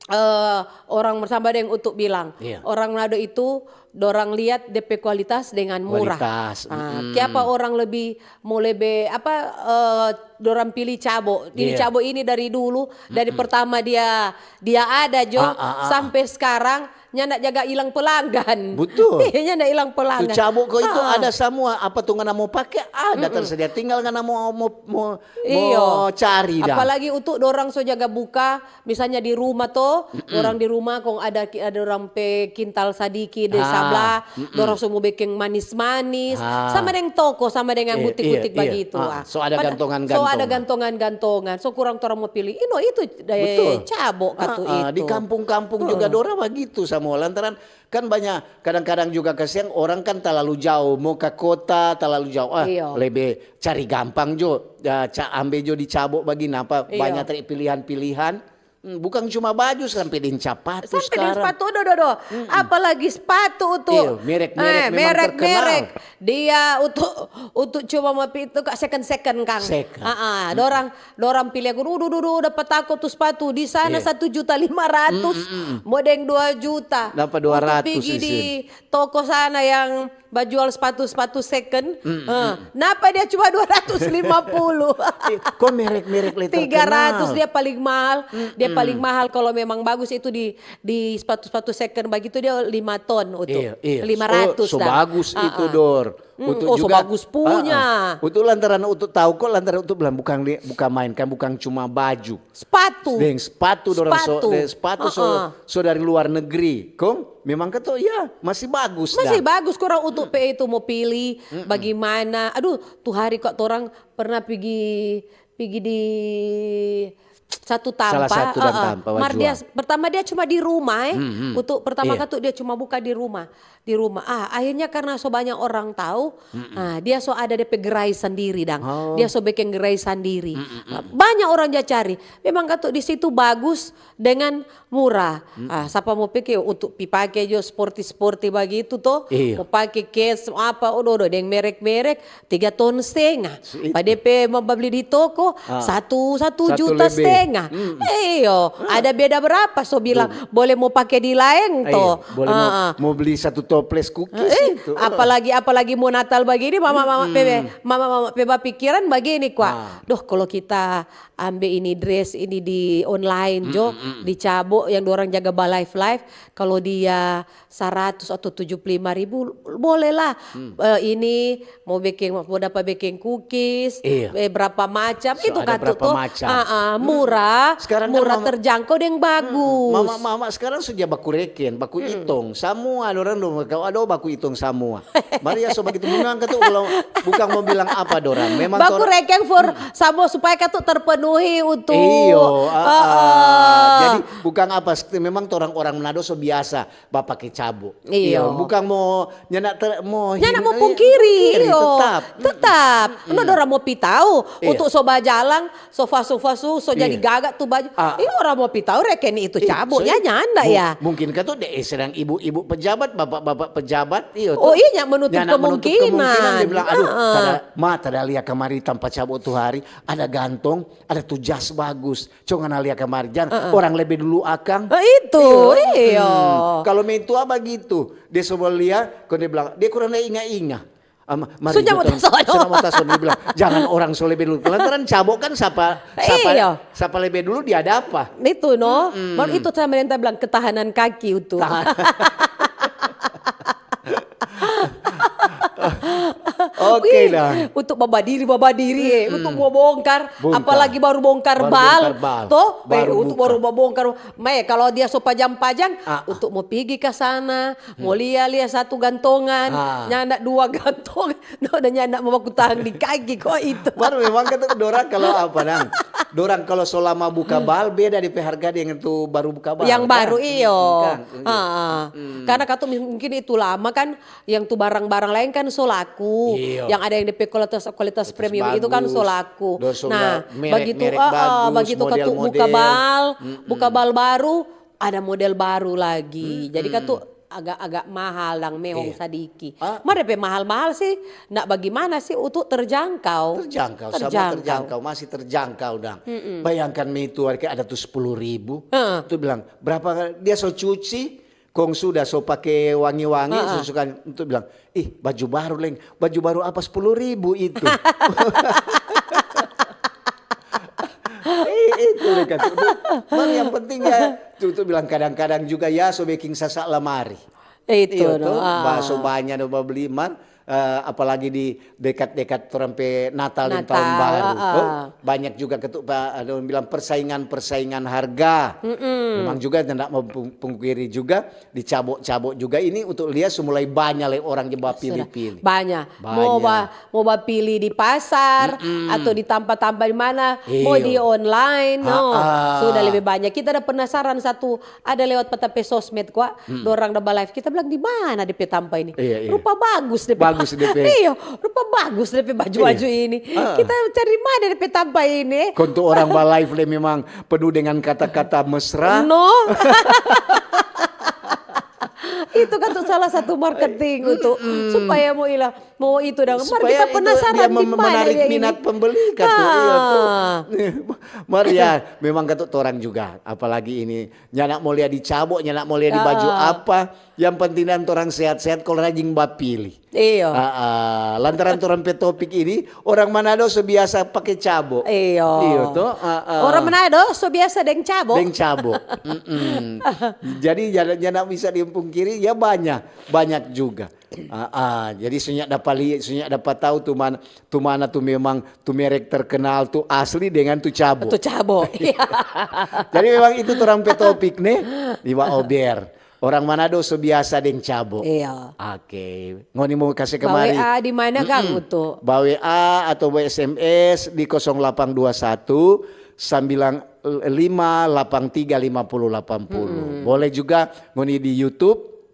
eh, orang bersama deng untuk bilang Iya. orang Manado itu dorang lihat depe kualitas dengan murah. Kualitas, Ah, kiapa orang lebih mau lebe apa eh, dorang pilih cabo. Ini Iya. Cabo ini dari dulu dari pertama dia dia ada jo Ah, ah, ah. Sampai sekarang nyanda jaga hilang pelanggan. Betul. Nyanda hilang Tu pelanggan. cabo ko itu Ah, ah. Ada semua apa tu ngana mau pake ada tersedia tinggal ngana mau mau mau, Iyo. mau cari dang. Apalagi untuk dorang so jaga buka, misalnya di rumah to, orang di rumah kong ada ki- ada orang pe kintal sadiki di Ah, sabla, dorang so mo bekeng manis-manis, Ah. Sama deng toko, sama dengan Iya, butik-butik iya, iya. bagitu. Ah, Ah. so ada Pada- gantongan-gantongan. So ada gantongan-gantongan. So kurang torang mo pilih. Ino itu eh, Betul. Cabo katu Ah, ah, itu. Di kampung-kampung juga dorang bagitu sama lantaran kan banyak kadang-kadang juga kasiang orang kan terlalu jauh mau ke kota terlalu jauh ah Iyo. Lebe cari gampang jo ya, ca ambe jo di cabo bagi napa Iyo. Banyak tadi pilihan-pilihan. Hmm, bukan cuma baju sampai deng capatu Sampai deng sekarang. Sepatu, do, do, do. Apalagi sepatu tuh. Iya, merek-merek Eh, memang terkenal. Merek-merek. Dia untuk untuk cuma mau pi- itu kak second second kang. Second. Ah, ah. Dorang dorang pilih aku, duh, duh, duh, duh, dapat aku tuh sepatu di sana Iya. Satu juta lima ratus, mau deng dua juta. Dapat dua ratus Untuk pergi isin. Di toko sana yang bajual sepatu-sepatu second. Eh, Napa dia cuma dua ratus lima puluh? Eh, Kok merek-merek le Tiga ratus terkenal? Dia paling mahal. Dia paling mahal kalau memang bagus itu di di sepatu-sepatu second begitu dia lima ton itu. Iya, iya. Lima ratus Oh, so dah. bagus Ah, itu ah. Dor. Mm, oh, so bagus punya. Ah, ah. Untuk lantaran untuk tahu kok lantaran untuk bilang bukan li- bukan main kan bukan cuma baju. Sepatu. Deng sepatu dorang so, Sepatu. deng sepatu so, Ah, ah. So dari luar negeri. Kong memang keto ya masih bagus Masih dah. Bagus kurang untuk pe itu mau pilih bagaimana. Aduh, tuh hari kok orang pernah pergi pergi di satu tampa, Salah satu dan ah, ah. Tampa Mar Wajua. Dia pertama dia cuma di rumah eh. Hmm, hmm. Untuk pertama Iya. Katu dia cuma buka di rumah. Di rumah. Ah, akhirnya karena so banyak orang tahu, ah, dia so ada depe gerai sendiri dang. Oh. Dia so bikin gerai sendiri. Ah, banyak orang ja cari. Memang Katu di situ bagus dengan murah. Ah, sapa mau pikir untuk pi pake jo sporty-sporty bagitu to. Iya. Mau pake case apa, odo odo deng merek-merek tiga ton setengah. Itu. Pa depe mau beli di toko Ah. satu satu Satu juta lebih. Enggak. Iyo, ada beda berapa? So bilang, boleh mo pake di laeng to. Boleh mo, mo beli satu toples cookies itu. Apalagi, apalagi mo Natal bagini, mama-mama pe, mama-mama pe bapikiran bagini kwa. Doh, kalo kita ambe ini dress ini di online jo, di Cabo yang dorang jaga ba live-live, kalo dia saratus atau tujuh puluh lima ribu, boleh lah. Eh, ini mo bekeng, mo dapa bekeng cookies, eh, berapa macam, itu kan tu. Murah, murah, terjangkau deng bagus. Mama-mama sekarang sudah baku reken, baku itong. Samua dorang dong, kalo ada baku itong samua. Maria so bagitu memang katu, kalo bukang mo bilang apa dorang. Memang baku reken for samua supaya katu terpenuhi untuk. Iyo, jadi bukang apa, memang torang orang Manado so biasa bapake cabo. Iyo. Bukang mo nyanda mo pungkiri, iyo. Tetap. No, dorang mo pi tau untuk so bajalang, so fasu-fasu, so jadi gaga tu baju. Iyo, orang mo pi tau reken itu cabo, ya nyanda ya. Mungkin katu de sedang ibu-ibu pejabat, bapak-bapak pejabat, iyo. Oh iya, menutup kemungkinan. Dia bilang, aduh, ma, tada lia kamari tampa cabo tu hari, ada gantong, ada tu jas bagus. Co ngana lia kamari, jang orang lebe dulu akang. Itu, iyo. Kalo mentua bagitu, dia so lia, kong dia bilang, dia kurang da inga-inga. Sudah mo tasono. Sudah mo tasono, dia bilang, jangan orang so lebe dulu. Lantaran cabo kan sapa, sapa lebe dulu dia dapa. Itu no. Baru itu sama yang ta bilang ketahanan kaki itu. Oke dah. Untuk babadiri, babadiri, eh. Untuk mo bongkar, apalagi baru bongkar bal. To, untuk baru babongkar. Mae, kalo dia so pajang-pajang, untuk mo pigi ka sana, mo lia-lia satu gantongan, nyanda dua gantongan, no, da nyanda mo baku tahang di kaki ko itu. Baru memang kata dorang kalo apa, dang? Dorang kalo so lama buka bal, beda depe harga deng tu baru buka bal. Yang baru, iyo. Karena katu mungkin itu lama kan, yang tu barang-barang laeng kan so laku. Yang ada yang depe kualitas, kualitas premium itu kan so laku. Nah, bagitu, bagitu katu buka bal, buka bal baru, ada model baru lagi. Jadi katu agak-agak mahal dang, mehong sadiki. Mar depe mahal-mahal sih, nda bagimana sih, untuk terjangkau. Terjangkau, sama terjangkau, masih terjangkau dang. Bayangkan mi itu ada tu sepuluh ribu, tu bilang, berapa dia so cuci, kong sudah so pake wangi-wangi, so suka tu bilang, ih, baju baru leng, baju baru apa sepuluh ribu itu. Itu dekat. Mar yang penting ya, tu, tu bilang kadang-kadang juga ya, so beking sasak lamari. Itu no, ba so banya do babli mar, eh, apalagi di dekat-dekat torang pe Natal deng Taun Baru. Banyak juga ketu, pa, ada orang bilang persaingan-persaingan harga. Memang juga nda mo pung-, pungkiri juga, di cabo-cabo juga ini untuk lia so mulai banya lei orang je bapili-pili. Banya. Mo ba, mo bapili di pasar atau di tampa-tampa di mana, mo di online, no. Sudah lebe banya. Kita ada penasaran satu, ada lewat pa ta pe sosmed kwa, dorang da ba live. Kita bilang, di mana depe tampa ini? Rupa bagus depe. Bagus depe. Iyo, rupa bagus depe baju-baju ini. Kita cari di mana depe tampa ini? Kong tu orang ba live lei memang penuh dengan kata-kata mesra. No. Itu kan tu salah satu marketing untuk supaya mo ila, mo itu dang. Mar kita penasaran di mana dia ini. Menarik minat pembeli katu, iya tu. Mar ya, memang katu torang juga, apalagi ini, nyanda mo lia di cabo, nyanda mo lia di baju apa. Yang penting dang torang sehat-sehat, kalo rajin bapili. Iyo. Lantaran torang pe topik ini, orang Manado so biasa pake cabo. Iyo. Iyo to. Orang Manado so biasa deng cabo. Deng cabo. Jadi nyanda, nyanda bisa dipungkiri, ya banya, banyak juga. Jadi so nyanda dapa lia, so nyanda dapa tau tu mana, tu mana tu memang tu merek terkenal, tu asli dengan tu cabo. Tu cabo. Jadi memang itu torang pe topik ne, Iwa Ober. Orang Manado so biasa deng cabo. Iya. Oke. Ngoni mo kase kamari. Ba W A di mana, Kang Utu? Ba W A atau ba S M S di kosong delapan dua satu, sembilan lima delapan tiga, lima puluh delapan puluh. Boleh juga ngoni di YouTube,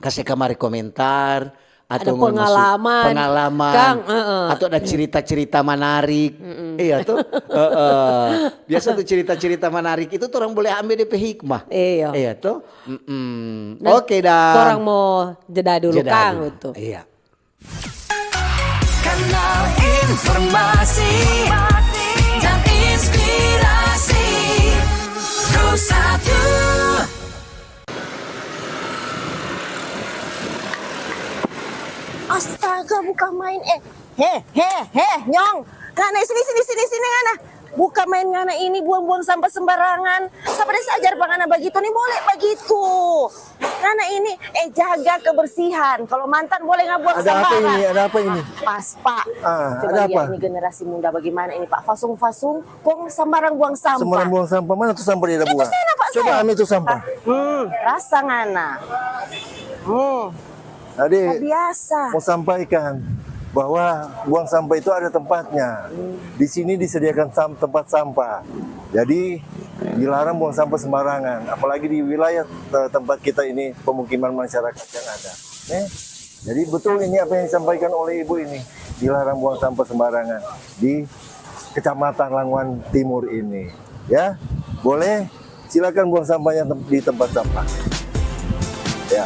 kase kamari komentar, atau ngoni maso pengalaman, Kang, atau ada cerita-cerita menarik. Iya to? Biasa tu cerita-cerita menarik itu torang boleh ambe depe hikmah. Iya. Iya to? Oke dah. Torang mo jeda dulu, Kang Utu. Iya. Kanal informasi dan inspirasi. Buka main, eh. He, he, he, nyong. Ngana, sini, sini, sini, sini, ngana. Buka main ngana ini, buang-buang sampah sembarangan. Sapa da se ajar pa ngana bagitu, ni boleh bagitu. Ngana ini, eh, jaga kebersihan. Kalau mantan boleh nggak buang sembarang. Ada apa ini? Ada apa ini? Pas, Pak. Ah, coba ada lihat apa? Ini generasi muda bagaimana ini, Pak. Fasung-fasung, kong sembarang buang sampah. Sembarang buang sampah. Mana tuh sampah dia ada buang? Itu sana, Pak, coba saya ambil tuh sampah. Hmm, rasa ngana. Hmm. Jadi, mau sampaikan bahwa buang sampah itu ada tempatnya. Di sini disediakan sam-, tempat sampah. Jadi, dilarang buang sampah sembarangan, apalagi di wilayah, eh, tempat kita ini, pemukiman masyarakat yang ada. Eh, jadi, betul ini apa yang disampaikan oleh Ibu ini, dilarang buang sampah sembarangan di Kecamatan Languan Timur ini. Ya, boleh. Silakan buang sampahnya tem-, di tempat sampah. Ya.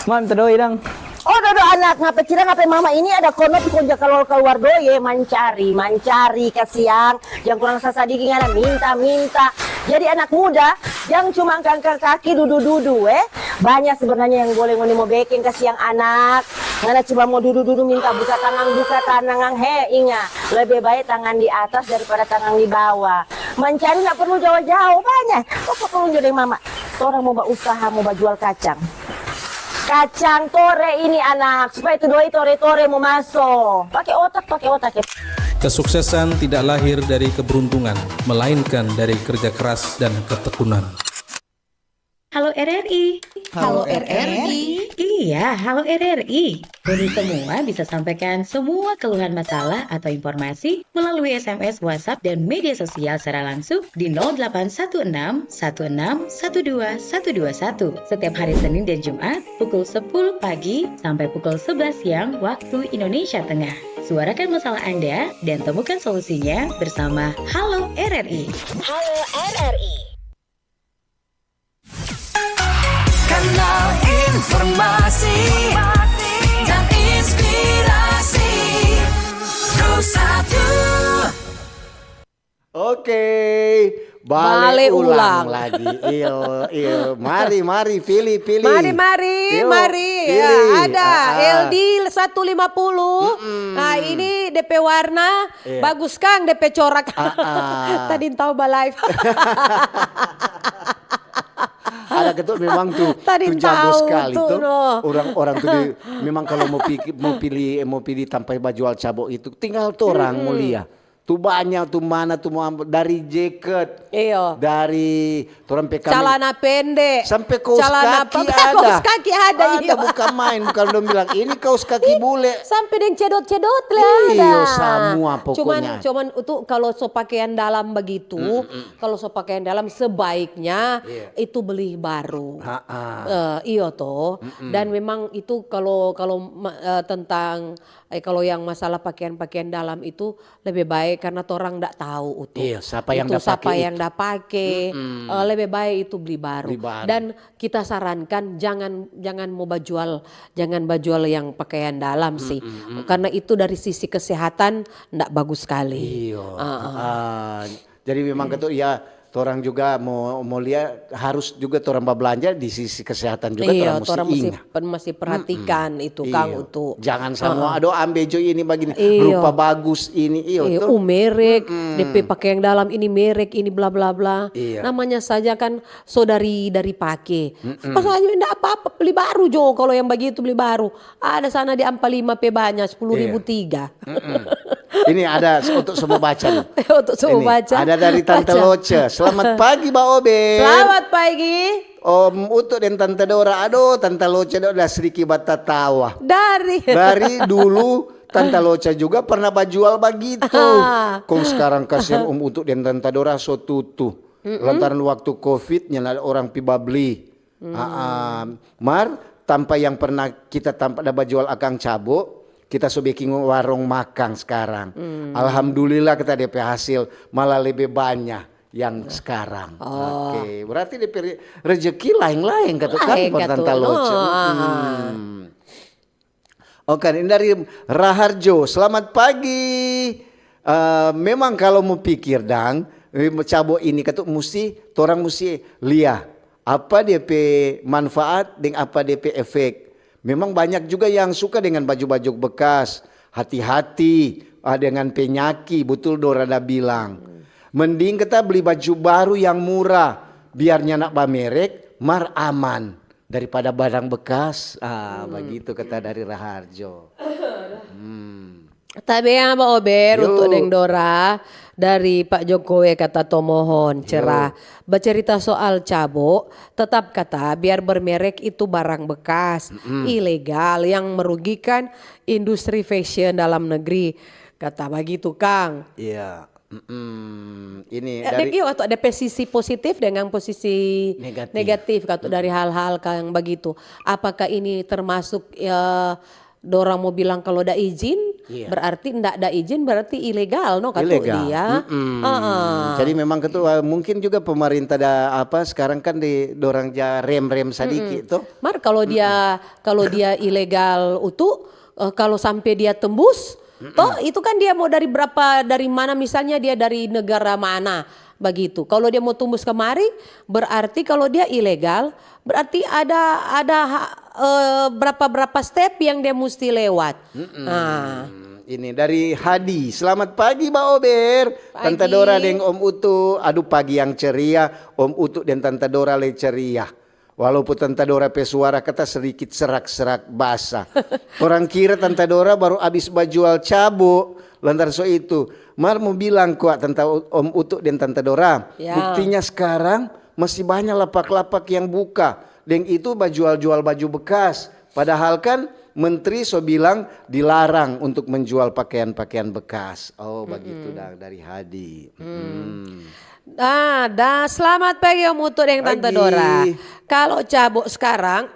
Mantap doi dang. Oh, dodo anak, ngapa cirang ngapa mama ini ada kono tu konja kaluar-kaluar doi, eh, mancari, mancari, kasiang. Jang kurang sasadiki ngana minta, minta. Jadi anak muda, jang cuma angka-angka kaki, dudu-dudu, eh. Banya sebenarnya yang boleh ngoni mo beking, kasiang anak. Ngana cuma mo dudu-dudu minta buka tangang, buka tangang. He, inga, lebe bae tangan di atas daripada tangang di bawa. Mancari nda perlu jao-jao, banya. Koko tolong jo deng mama. Torang mo bausaha mo bajual kacang. Kacang tore ini, anak, supaya tu doi tore-tore mo maso. Pake otak, pake otak, ya. Kesuksesan tidak lahir dari keberuntungan, melainkan dari kerja keras dan ketekunan. Halo R R I. Halo R R I. Iya, halo R R I. Ini semua bisa sampaikan semua keluhan, masalah, atau informasi melalui S M S, WhatsApp, dan media sosial secara langsung di nol delapan satu enam satu enam satu dua satu dua satu, setiap hari Senin dan Jumat pukul sepuluh pagi sampai pukul sebelas siang waktu Indonesia Tengah. Suarakan masalah Anda dan temukan solusinya bersama Halo R R I. Halo R R I. Kanal informasi dan inspirasi. Pro satu. Oke, bale ulang lagi. Iyo, iyo. Mari, mari, pili, pili. Mari, mari, mari. Pili. Ya, ada L D satu lima puluh. Nah, ini D P warna bagus kang, D P corak. Tadi tau ba live. Ada ketuk memang tu, tu jago skali tu. Orang-orang tu di, memang kalau mau pikir, mau pilih, mau pilih tampai bajual cabo itu, tinggal torang mo lia. Tu banya, tu mana, tu mau ambil, dari jaket, iyo, dari torang pe kamen, calana pende, sampe kaos kaki ada. Kaos kaki ada, iyo. Bukan main, bukan dong bilang, "Ini kaos kaki bule." Sampe deng cedot-cedot le ada. Iyo, samua pokoknya. Cuman, cuman itu kalau so pakaian dalam begitu, kalau so pakaian dalam sebaiknya itu beli baru. Eh, iyo to. Dan memang itu kalau, kalau ma-, eh, tentang, eh, kalau yang masalah pakaian-pakaian dalam itu lebih baik karena torang ndak tahu itu. Iya, sapa yang da pake itu. Eh, lebih baik itu beli baru. Beli baru. Dan kita sarankan jangan, jangan mau bajual, jangan bajual yang pakaian dalam sih. Karena itu dari sisi kesehatan ndak bagus sekali. Iyo. Jadi memang ketu, ya, torang juga mo, mo lia harus juga torang bablanja di sisi kesehatan juga. Iyo, torang musti inga, pen-, musti perhatikan itu, kang, utu. Jangan samua, "Aduh, ambe jo ini bagini, rupa bagus ini." Iyo, tu. Merek, depe pakaian dalam ini merek, ini bla bla bla. Iyo. Namanya saja kan so dari, dari pake. Pas aja ndak apa-apa, beli baru jo kalau yang bagitu, beli baru. Ada sana di Ampa Lima pe banya, sepuluh ribu tiga. Ini ada s-, untuk semua baca nih. Untuk semua baca. Ada dari Tante Loce. "Selamat pagi, Ba Obe." Selamat pagi. Om Utu deng Tante Dora. Aduh, Tante Loce do da sediki batatawa. Dari. Dari dulu Tante Loce juga pernah bajual bagitu. Kong sekarang kasihan Om Utu deng Tante Dora so tutu. Lantaran waktu covid nyanda ada orang pi babli. Aa, mar, tampa yang pernah kita tampa da bajual akang cabo, kita so beking warung makang skarang. Alhamdulillah, kita depe hasil malah lebe banya yang skarang. Oke, berarti depe re-, rejeki laeng-laeng katu kan, Tanta Loce. Oke, ini dari Raharjo. "Selamat pagi." Eh, memang kalau mo pikir dang, eh, cabo ini katu musti, torang musti lia. Apa dia pe manfaat deng apa dia pe efek. Memang banyak juga yang suka dengan baju-baju bekas. Hati-hati, ah, dengan penyaki, betul Dora da bilang. Mending kita beli baju baru yang murah, biar nyanda bamerek, mar aman daripada barang bekas. Ah, bagitu kata dari Raharjo. Hmm. Tabea ba Ober Yo. Utu deng Dora dari Pak Jokowi kata tomohon cerah. Bacerita soal cabo, tetap kata biar bermerek itu barang bekas, ilegal yang merugikan industri fashion dalam negeri. Kata bagitu, Kang. Iya. Mm-mm. Ini Eh, dari deng, iyo, atau ada posisi positif dengan posisi Negatif. negatif, atau dari hal-hal yang begitu. Apakah ini termasuk, ya, dorang mau bilang kalau ada izin, Iya. berarti ndak ada izin, berarti ilegal, no, kata Ilegal. dia. Mm-mm. Heeh. Jadi memang ketua mungkin juga pemerintah ada apa sekarang kan di dorang ja rem-rem sadiki tuh. Mar kalau dia kalau dia ilegal Utu, eh, kalau sampai dia tembus, toh itu kan dia mau dari berapa, dari mana, misalnya dia dari negara mana begitu. Kalau dia mau tembus kemari, berarti kalau dia ilegal, berarti ada ada ha- eh, berapa-berapa step yang dia mesti lewat. Nah, Hmm, ini dari Hadi. Selamat pagi Ba Ober, Tante Pagi. Dora deng Om Utu. Aduh, pagi yang ceria. Om Utu dan Tante Dora le ceria. Walaupun Tante Dora pe suara kata sedikit serak-serak basa. Orang kira Tante Dora baru abis bajual cabo. Lantaran so itu, mar mo bilang kwa Tante Om Utu dan Tante Dora. Ya. Buktinya sekarang masih banyak lapak-lapak yang buka. Deng itu bajual-jual baju bekas. Padahal kan menteri so bilang dilarang untuk menjual pakaian-pakaian bekas. Oh, begitu dang dari Hadi. Hmm. Ah, da, selamat pagi Om Utu deng Tante Pagi. Dora. Kalau cabo sekarang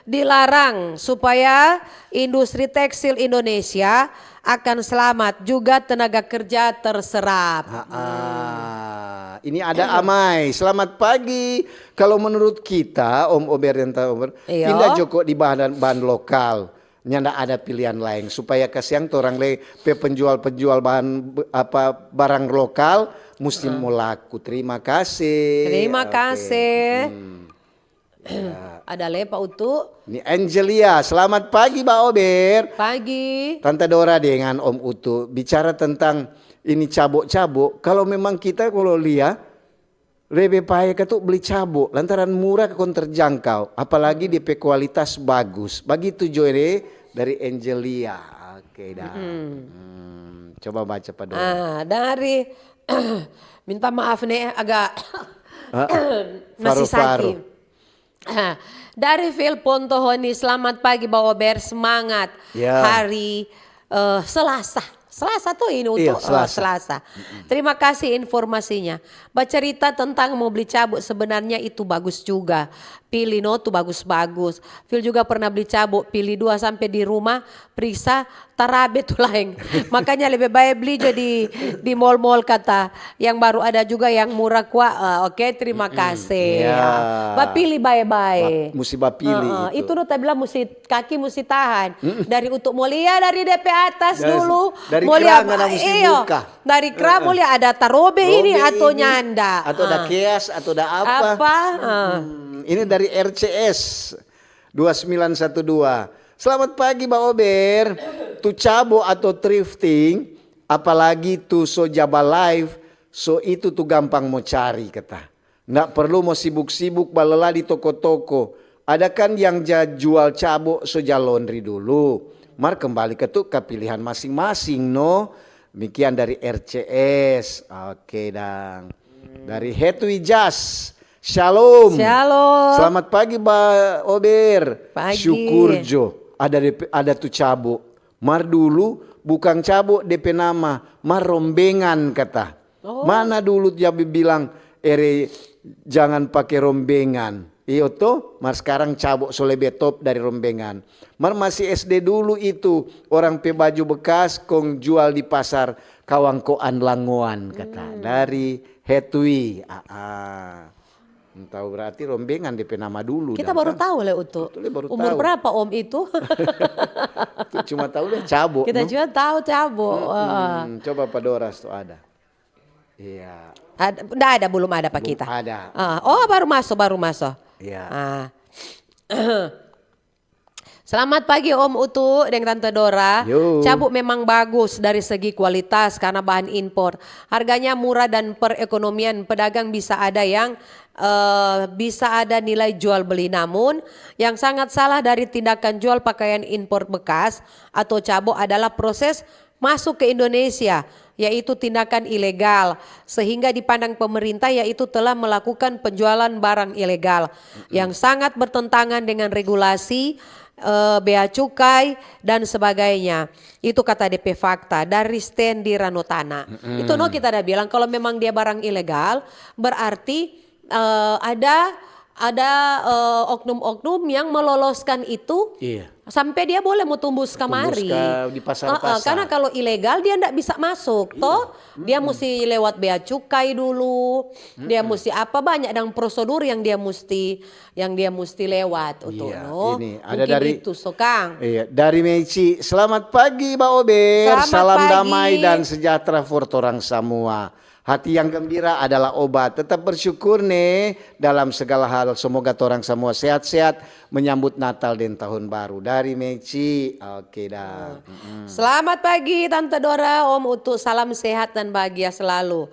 dilarang supaya industri tekstil Indonesia akan selamat, juga tenaga kerja terserap. Ah, ini ada Amai. Selamat pagi. Kalau menurut kita, Om Ober dan Tante Ober, Iya. pindah joko di bahan bahan lokal. Nyanda ada pilihan lain supaya kasiang torang le pe penjual-penjual bahan be- apa barang lokal musti mo laku. Terima kasih. Terima Oke. kasih. Hmm. Ya. Ada le Pak Utu. Ni Angelia, selamat pagi Ba Ober. Pagi. Tante Dora dengan Om Utu bicara tentang ini cabo-cabo. Kalau memang kita kalau lia lebe pae ka tu beli cabo lantaran murah kong terjangkau, apalagi dia pe kualitas bagus. Bagitu jo de dari Angelia. Oke dah. Hmm, coba baca Pak Dora. Ah, dari minta maaf nih agak Ah, masih paru-paru. Sakit. Ah, dari Phil Pontohoni, selamat pagi Ba Ober, semangat Ya. hari eh, Selasa. Selasa tuh ini Iya, untuk eh, Selasa. Selasa. Terima kasih informasinya. Bacerita tentang mau beli cabo sebenarnya itu bagus juga. Pilih no tuh bagus-bagus. Phil juga pernah beli cabo, pilih dua sampai di rumah, periksa tarabe tuh laeng. Makanya lebih baik beli jo di di mall-mall kata. Yang baru ada juga yang murah kwa. Eh, Oke, terima kasih. Iya. Bapilih bae-bae. Bap- musti bapilih Heeh, itu. Itu no ta bilang musti kaki musti tahan. Dari untuk mulia dari D P atas Dari- dulu. dari Mulia kerang ada musti iyo, buka. Dari kerang mulia ada tarobe ini Robe atau ini, nyanda. atau ada Ah. keas atau ada apa. Apa? Ah. Hmm, ini dari R C S dua sembilan satu dua. Selamat pagi Ba Ober. Tu cabo atau thrifting, apalagi tu so jaba live, so itu tu gampang mo cari kata. Ndak perlu mo sibuk-sibuk balala di toko-toko. Ada kan yang ja jual cabo so ja laundry dulu. Mar kembali ke tu ka pilihan masing-masing no. Demikian dari R C S. Oke dang. Dari Hetwi Jas. Shalom. Shalom. Selamat pagi Ba Ober. Pagi. Syukur jo. Ada de- ada tu cabo. Mar dulu bukang cabo de pe nama, mar rombengan kata. Oh. Mana dulu dia bilang ere jangan pake rombengan. Iyo to, mar skarang cabo so lebe top dari rombengan. Mar masih S D dulu itu orang pe baju bekas kong jual di pasar kawangkoan langoan kata dari Hetwi. Ah, ah. Entah berarti rombengan de pe nama dulu. Kita dang, baru kan? tahu le Utu. Betul, le, baru Umur tahu. Berapa Om itu? Cuma tahu deh cabo. Kita No? juga tahu cabo. Wah. Hmm, coba Pak Doras tuh ada. Iya. Ada, nda ada, belum ada pa kita. Belum ada. Ah, oh, baru maso, baru maso. Iya. Ah. Selamat pagi Om Utu deng Tante Dora. Yo. Cabu memang bagus dari segi kualitas karena bahan impor. Harganya murah dan perekonomian pedagang bisa ada yang, eh, bisa ada nilai jual beli. Namun, yang sangat salah dari tindakan jual pakaian impor bekas atau cabu adalah proses masuk ke Indonesia, yaitu tindakan ilegal, sehingga dipandang pemerintah yaitu telah melakukan penjualan barang ilegal yang sangat bertentangan dengan regulasi, eh, bea cukai, dan sebagainya. Itu kata D P Fakta dari Sten di Ranotana. Itu no kita ada bilang, kalau memang dia barang ilegal, berarti, eh, ada ada, eh, oknum-oknum yang meloloskan itu. Iya. Sampai dia boleh mo tumbus kamari. Tumbus ka, di pasar-pasar. Heeh, karena kalau ilegal dia ndak bisa masuk, toh. Dia musti lewat bea cukai dulu, dia musti apa, banyak dang prosedur yang dia musti, yang dia musti lewat, Utu, no? Ini ada. Mungkin dari itu, so, Kang. Iya, dari Meici. Selamat pagi, Ba Ober. Selamat pagi. Salam damai dan sejahtera for torang samua. Hati yang gembira adalah obat. Tetap bersyukur ne dalam segala hal. Semoga torang samua sehat-sehat menyambut Natal deng Tahun Baru. Dari Meci. Oke dah. Selamat pagi Tante Dora, Om Utu. Salam sehat dan bahagia selalu.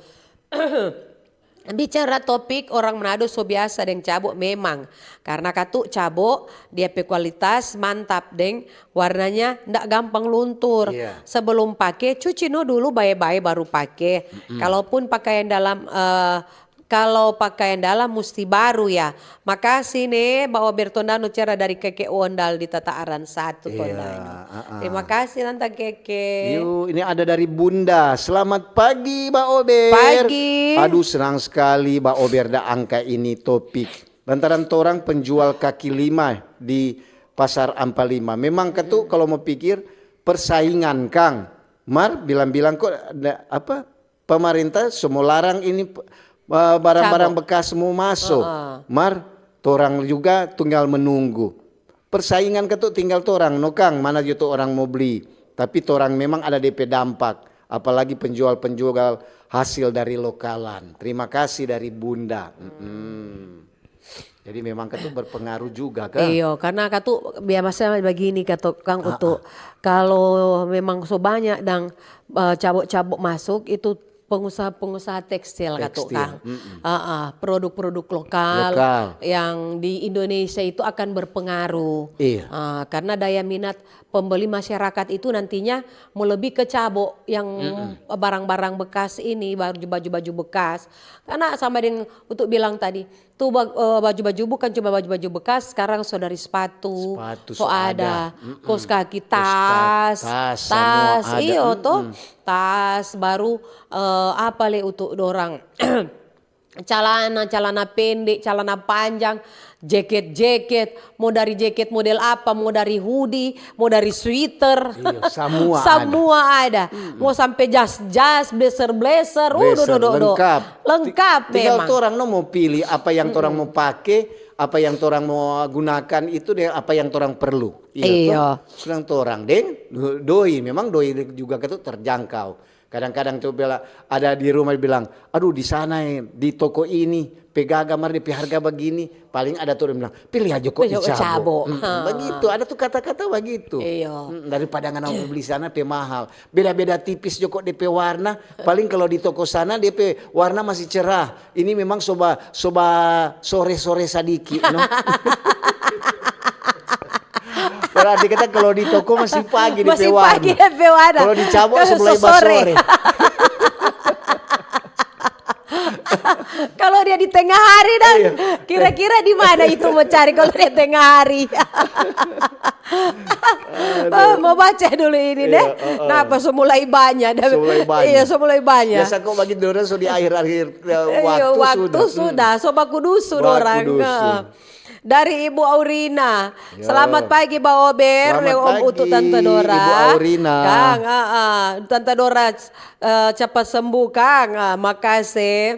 Bicara topik, orang Manado so biasa deng cabo memang. Karena katu cabo, dia pe kualitas mantap deng warnanya ndak gampang luntur. Iya. Sebelum pake, cuci no dulu bae-bae baru pake. Kalaupun pakaian dalam, eh, kalau pakaian dalam musti baru ya. Makasih ne, Ba Ober Tondano Cera dari Keke Ondal di Tataaran satu Tondano. Terima kasih Tante Keke. Yu, ini ada dari Bunda. Selamat pagi, Ba Ober. Pagi. Aduh, senang sekali Ba Ober da angka ini topik. Lantaran torang penjual kaki lima di Pasar Ampa Lima. Memang katu kalau mo pikir persaingan, kang. Mar bilang-bilang kok ada apa, pemerintah so mo larang ini, eh, barang-barang bekas mo maso. Mar torang juga tinggal menunggu. Persaingan katu tinggal torang, no kang, mana jo tu orang mo bli. Tapi torang memang ada depe dampak, apalagi penjual-penjual hasil dari lokalan. Terima kasih dari Bunda. Jadi memang katu berpengaruh juga, kang. Iyo, karena katu biasa bagini katu, kang, untuk kalau memang so banyak dang, eh, cabo-cabo masuk, itu pengusaha-pengusaha tekstil katu, kang. Heeh, produk-produk lokal yang di Indonesia itu akan berpengaruh. Iya. Eh, karena daya minat pembeli masyarakat itu nantinya mau lebih ke cabo yang barang-barang bekas ini, baju-baju bekas. Karena sama deng Utu bilang tadi, tu ba-, eh, baju-baju bukan cuma baju-baju bekas, sekarang so dari sepatu, so ada, kos kaki, tas, tas, iyo to, tas, baru, eh, apa le untuk dorang, calana, calana pende, calana panjang, jeket-jeket, mo dari jeket model apa, mo dari hoodie, mo dari sweater. Iyo, samua ada. Mo sampe jas-jas, blazer-blazer, udah, do, do, do. Lengkap. Lengkap memang. Tinggal torang no mo pili apa yang torang mo pake, apa yang torang mo gunakan itu deng apa yang torang perlu. Iyo. Sedang torang deng doi, memang doi juga katu terjangkau. Kadang-kadang tu bela ada di rumah bilang, "Aduh, di sana, eh, di toko ini, pe gaga mar depe harga bagini." Paling ada tu orang bilang, "Pilih aja kok di cabo." Bagitu, ada tu kata-kata bagitu. Iyo. Daripada ngana mo beli sana pe mahal. Beda-beda tipis jo kok depe warna. Paling kalau di toko sana depe warna masih cerah. Ini memang soba, soba sore-sore sadiki, no? Berarti kata kalau di toko masih pagi depe warna. Masih pagi depe warna. Kalau di cabo so mulai basore. Kalau dia di tengah hari dang, kira-kira di mana itu mo cari kalau dia tengah hari? Oh, mo baca dulu ini deh. Napa so mulai banya? So mulai banya. Iya, so mulai banya. Biasa kok bagi dorang so di akhir-akhir, eh, waktu sudah. Iya, waktu sudah. So baku dusu dorang. Dari Ibu Aurina. Selamat pagi, Ba Ober, Om Utu, Tante Dora. Ibu Aurina. Kang, ah, ah. Tante Dora, eh, cepat sembuh, Kang. Ah, makase.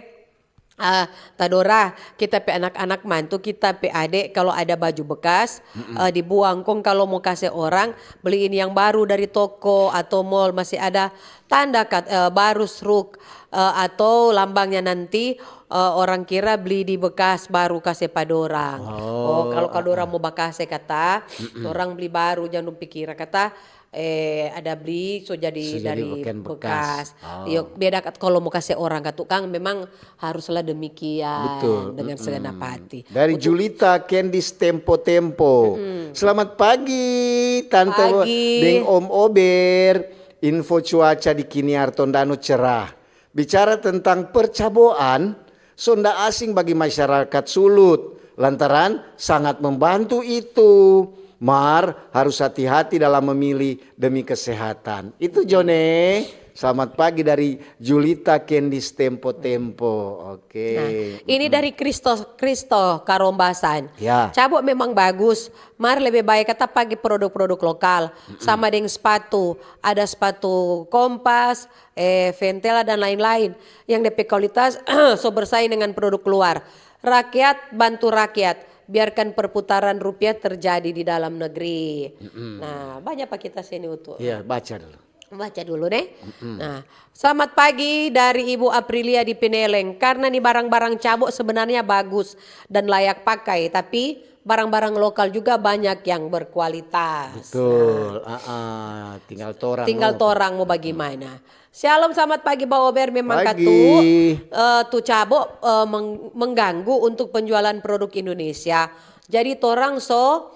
Ah, Tadora, kita pe anak-anak mantu, kita pe ade, kalo ada baju bekas, eh, dibuang. Kong kalo mo kase orang, beliin yang baru dari toko atau mall, masih ada tanda kat-, eh, baru sruk. Eh, atau lambangnya nanti, eh, orang kira beli di bekas baru kase pa dorang. Oh, kalau, kalau dorang mo bakase kata, dorang beli baru, jangan dong pikira kata, eh, ada beli so jadi dari bekas. Iyo, beda kat-, kalau mo kase orang ka tukang memang haruslah demikian. Betul. Dengan segenap hati. Dari Julita Kendis Tempo-Tempo. Selamat pagi, Tante deng Om Ober. Info cuaca di Kiniar Tondano cerah. Bicara tentang percaboan, so nda asing bagi masyarakat Sulut, lantaran sangat membantu itu. Mar harus hati-hati dalam memilih demi kesehatan. Itu Jone. Selamat pagi dari Julita Kendis Tempo-Tempo. Oke. Nah, ini dari Kristo, Kristo Karombasan. Ya. Cabo memang bagus, mar lebe bae kata pake produk-produk lokal. Sama deng sepatu, ada sepatu Kompas, eh, Ventela dan lain-lain yang depe kualitas so bersaing dengan produk luar. Rakyat bantu rakyat, biarkan perputaran rupiah terjadi di dalam negeri. Nah, banyak pa kita sini Utu. Iya, baca dulu. Baca dulu deh. Nah, selamat pagi dari Ibu Aprilia di Pineleng. Karena ni barang-barang cabo sebenarnya bagus dan layak pakai, tapi barang-barang lokal juga banyak yang berkualitas. Betul. Nah, tinggal torang, tinggal torang mau bagaimana. Shalom, selamat pagi, Ba Ober. Memang katu, eh, tu cabo, eh, meng-, mengganggu untuk penjualan produk Indonesia. Jadi torang so,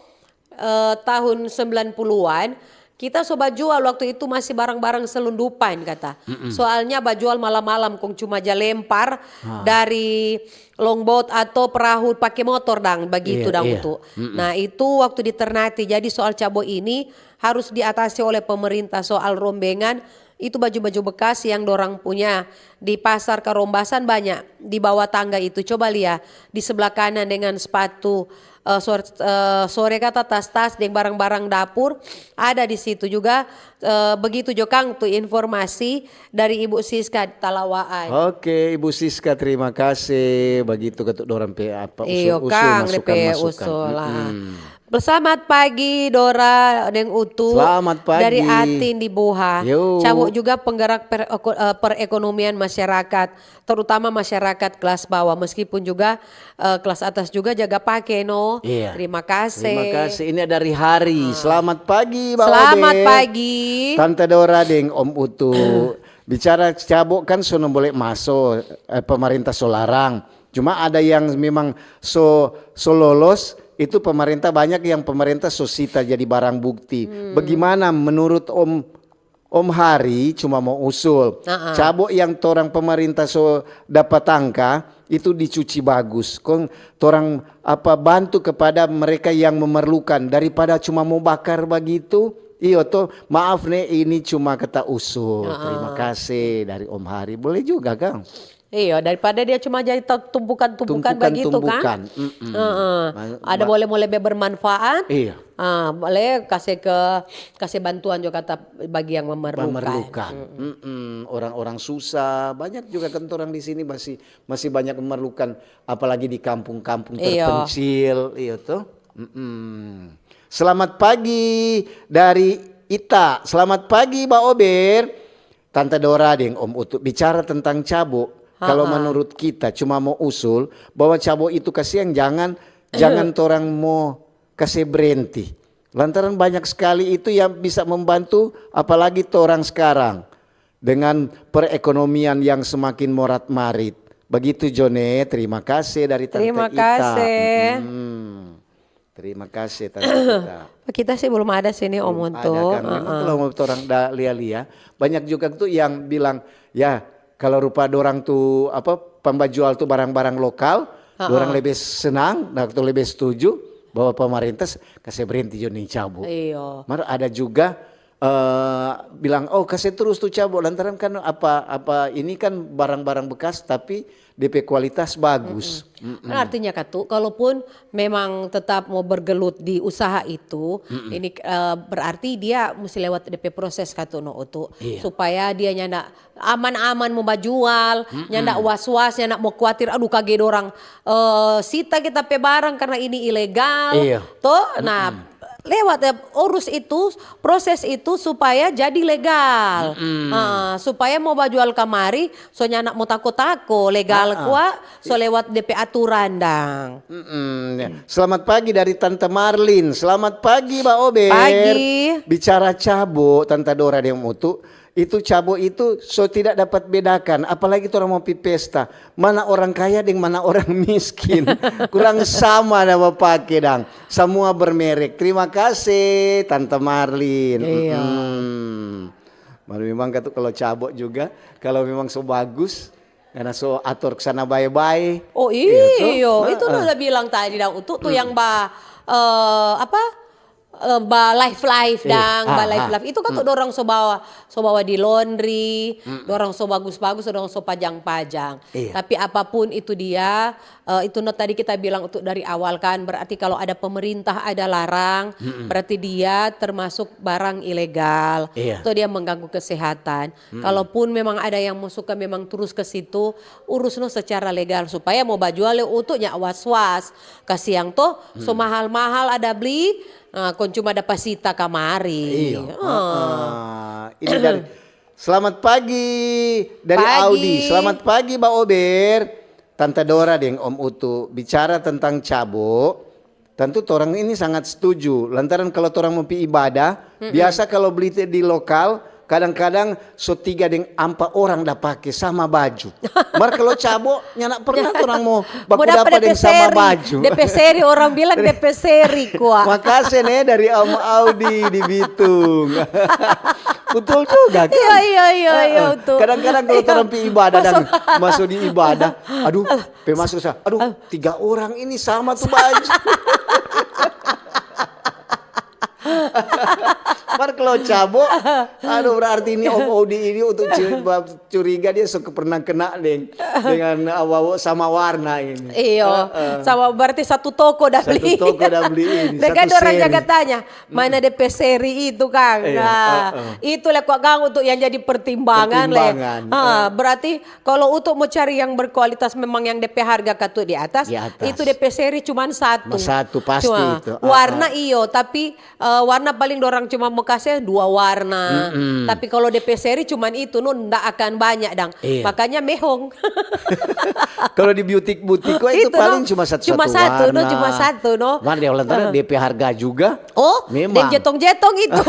eh, tahun sembilan puluhan, kita so bajual waktu itu masih barang-barang selundupan kata. Soalnya bajual malam-malam kong cuma ja lempar dari longboat atau perahu pake motor dang, bagitu dang Utu. Nah, itu waktu di Ternate. Jadi soal cabo ini harus diatasi oleh pemerintah. Soal rombengan, itu baju-baju bekas yang dorang punya di pasar Karombasan banyak di bawah tangga itu. Coba lia di sebelah kanan dengan sepatu, eh, sor-, eh, sore kata tas-tas deng barang-barang dapur ada di situ juga. Eh, begitu jo kang tu informasi dari Ibu Siska Talawaan. Oke, Ibu Siska, terima kasih. Begitu katu dorang pe apa, usul-usul, masukan-masukan. Selamat pagi Dora deng Utu. Selamat pagi. Dari Atin di Buha. Yo. Cabo juga penggerak per-, eko-, eh, perekonomian masyarakat, terutama masyarakat kelas bawah. Meskipun juga, eh, kelas atas juga jaga pake no. Iya. Terima kasih. Terima kasih. Ini ada dari Hari. Selamat pagi, Ba Obe. Selamat pagi. Tante Dora deng Om Utu. Bicara cabo kan so no bole maso, eh, pemerintah so larang. Cuma ada yang memang so, so lolos, itu pemerintah banyak yang pemerintah so sita jadi barang bukti. Bagaimana menurut Om, Om Hari cuma mau usul. Cabo yang torang pemerintah so dapa tangka, itu dicuci bagus. Kong torang apa bantu kepada mereka yang memerlukan daripada cuma mau bakar bagitu. Iyo to, maaf ne, ini cuma kata usul. Terima kasih dari Om Hari. Boleh juga, kang. Iyo, daripada dia cuma jadi to-, tumpukan-tumpukan bagitu, kan? Tumpukan-tumpukan, mm-mm. Heeh. Ada boleh mo lebe bermanfaat. Iya. Ah, boleh kasih ke, kasih bantuan juga kata bagi yang memerlukan. Memerlukan. Mm-mm. Orang-orang susah, banyak juga kan orang di sini masih, masih banyak memerlukan, apalagi di kampung-kampung terpencil, iya tuh. Mm-mm. Selamat pagi dari Ita. Selamat pagi, Ba Ober. Tante Dora deng Om Utu bicara tentang cabo. Kalau menurut kita cuma mau usul bahwa cabo itu kasihan, jangan, jangan torang mo kase brenti. Lantaran banyak skali itu yang bisa membantu, apalagi torang skarang dengan perekonomian yang semakin morat-marit. Begitu, Jone. Terima kasih dari Tante Ita. Terima kasih. Mm-mm. Terima kasih, Tante Ita. Kita sih belum ada sini, Om Untung. Belum ada, kan? Memang kalau mau orang da lia-lia, banyak juga tuh yang bilang, "Ya, kalau rupa dorang tuh, apa, pembajual tuh barang-barang lokal, dorang lebih senang, nah, tuh lebih setuju bahwa pemerintah s-, kasih berhenti jo ning cabo." Iyo. Mar ada juga eh, bilang, "Oh, kase terus tu cabo, lantaran kan apa, apa ini kan barang-barang bekas, tapi depe kualitas bagus." Mm-mm. Kan artinya katu, kalaupun memang tetap mau bergelut di usaha itu, ini, eh, berarti dia musti lewat depe proses katu no, Utu, iya, supaya dia nyanda aman-aman mau bajual, nyanda was-was, nyanda mau kuatir, "Aduh, kage dorang, eh, sita kita pe barang karena ini ilegal." Iya. To? Nah, lewat, eh, urus itu, proses itu supaya jadi legal. Ah, supaya mo bajual kamari, so nyanda mo tako-tako, legal kwa, so lewat depe aturan dang. Mm-mm, ya. Selamat pagi dari Tante Marlin. Selamat pagi, Ba Ober. Pagi. Bicara cabo, Tante Dora deng Utu, itu cabo itu so tidak dapat bedakan, apalagi torang mo pi pesta. Mana orang kaya deng mana orang miskin. Kurang sama da bapake dang. Samua bermerek. Terima kasih, Tante Marlin. Iya. Mm-mm. Mar memang katu kalau cabo juga, kalau memang so bagus, karena so ator ke sana bae-bae. Oh Iya, toh? iyo, itu lo udah bilang tadi dang Utu tuh yang ba eh, apa? Eh, ba live live dang, ba live live. Itu kan tuh dorang so bawa, so bawa di laundry, dorang so bagus-bagus, dorang so pajang-pajang. Iya. Tapi apapun itu dia, eh, itu no tadi kita bilang untuk dari awal kan, berarti kalau ada pemerintah ada larang, berarti dia termasuk barang ilegal, Iya. atau dia mengganggu kesehatan. Kalaupun memang ada yang mau suka memang terus ke situ, urus no secara legal supaya mau bajual le Utu nya was-was. Kasiang toh, so mahal-mahal ada beli, nah, kong cuma dapa sita kamari. Iyo. Ah. Ah, ini dari Selamat pagi dari Pagi. Audi. Selamat pagi, Ba Ober. Tante Dora deng Om Utu bicara tentang cabo. Tentu torang ini sangat setuju. Lantaran kalau torang mo pi ibadah, biasa kalau beli te di lokal, kadang-kadang so tiga deng ampa orang da pake sama baju. Mar kalau cabo, nyanda pernah torang mo Mo baku dapa dapa deng sama baju. Depe seri, orang bilang depe seri kwa. Makase ne dari Om Audi di Bitung. Betul juga kan? Iya, iya, iya, iya, Heeh. Utu. Kadang-kadang kalau Iya. orang pi ibadah dan Masuk. masuk di ibadah, aduh, pe masuk sa, aduh, tiga orang ini sama tu baju. Mar kalau cabo, aduh, berarti ini Om Audi ini untuk ci-, ba-, curiga dia suka pernah kena deng dengan awo-awo sama warna ini. Iyo, Heeh. Sama berarti satu toko dah Satu beli. toko dah beli ini, Deng satu orang seri. Jaga tanya, mana depe seri itu kang? Iya, Nah, heeh. Itu le kwa kang untuk yang jadi pertimbangan, Pertimbangan, le. Ah, berarti kalau untuk mau cari yang berkualitas memang yang depe harga katu di atas, Di atas. Itu depe seri cuman satu. Cuma satu, pasti Cuma itu. Ah, warna ah. Iyo, tapi eh, warna paling dorang cuma mau kasih dua warna. Tapi kalau depe seri cuman itu, no ndak akan banyak dang. Iya. Makanya mehong. Kalau di butik-butik kok itu Itu, paling no. Cuma satu, Cuma satu satu, no, warna. cuma satu, no. Mar dia lantaran depe harga juga. Oh, Memang. Deng jetong-jetong itu.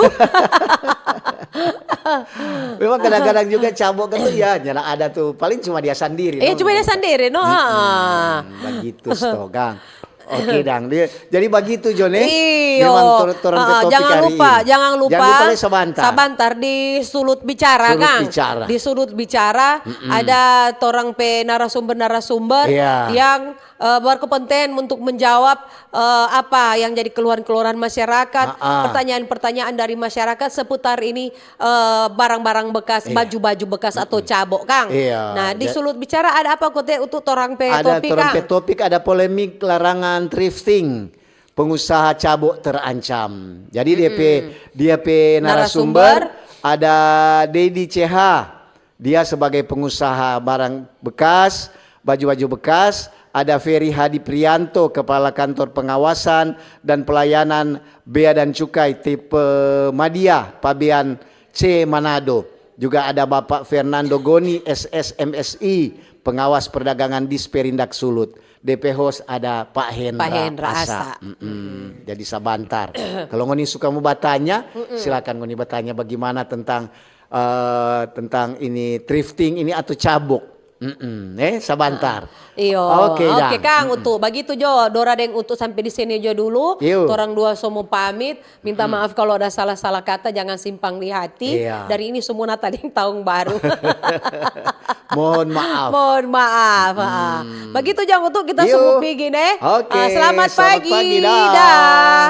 Memang kadang-kadang juga cabo kan tuh ya, nyana ada tuh. Paling cuma dia sandiri. Eh, No? Cuma dia sandiri, no. Ah. Hmm, begitu, Stogang. Oke, Dang. Dia, jadi begitu, Jon, eh? Iyo. Memang tor-, torang pe Ah, topik jangan hari lupa, ini. Jangan lupa. Jangan lupa, le, sabantar. Sabantar di Sulut Bicara, Sulut Kang. Bicara. Di Sulut Bicara ada torang pe narasumber-narasumber Iya. Yang eh, berkepentingan untuk menjawab eh, apa yang jadi keluhan-keluhan masyarakat, Ah, ah. Pertanyaan-pertanyaan dari masyarakat seputar ini eh, barang-barang bekas, Iya. Baju-baju bekas atau cabo, Kang. Iya, Nah, di ja- Sulut Bicara ada apa kote untuk torang pe Ada topik, torang Kang? Pe topik, ada polemik larangan thrifting. Pengusaha cabo terancam. Jadi dia pe dia pe narasumber, Narasumber. Ada Dedi C H. Dia sebagai pengusaha barang bekas, baju-baju bekas, ada Ferry Hadi Prianto, Kepala Kantor Pengawasan dan Pelayanan Bea dan Cukai tipe Madia, Pabean C, Manado. Juga ada Bapak Fernando Goni, S S M S I, Pengawas Perdagangan Disperindak Sulut. D P host ada Pak Hendra, Pak Hendra Asa. Asa. Mm-mm. Jadi sabantar. Kalau ngoni suka mau bertanya, silakan ngoni bertanya bagaimana tentang eh, tentang ini thrifting ini atau cabok. Mm-mm. Eh, sabantar. Iyo, Oke, oke Dang. Kang Utu. Begitu jo, Dora deng Utu sampai di sini jo dulu. Iyo. Torang dua so mo pamit. Minta maaf kalau ada salah-salah kata, jangan simpang di hati. Iya. Dari ini semua Natal deng tahun baru. Mohon maaf. Mohon maaf. Ah. Begitu Jang Utu, kita Iyo. semua pigi ne. Oke, Ah, selamat, selamat pagi. Pagi, dah. Dah.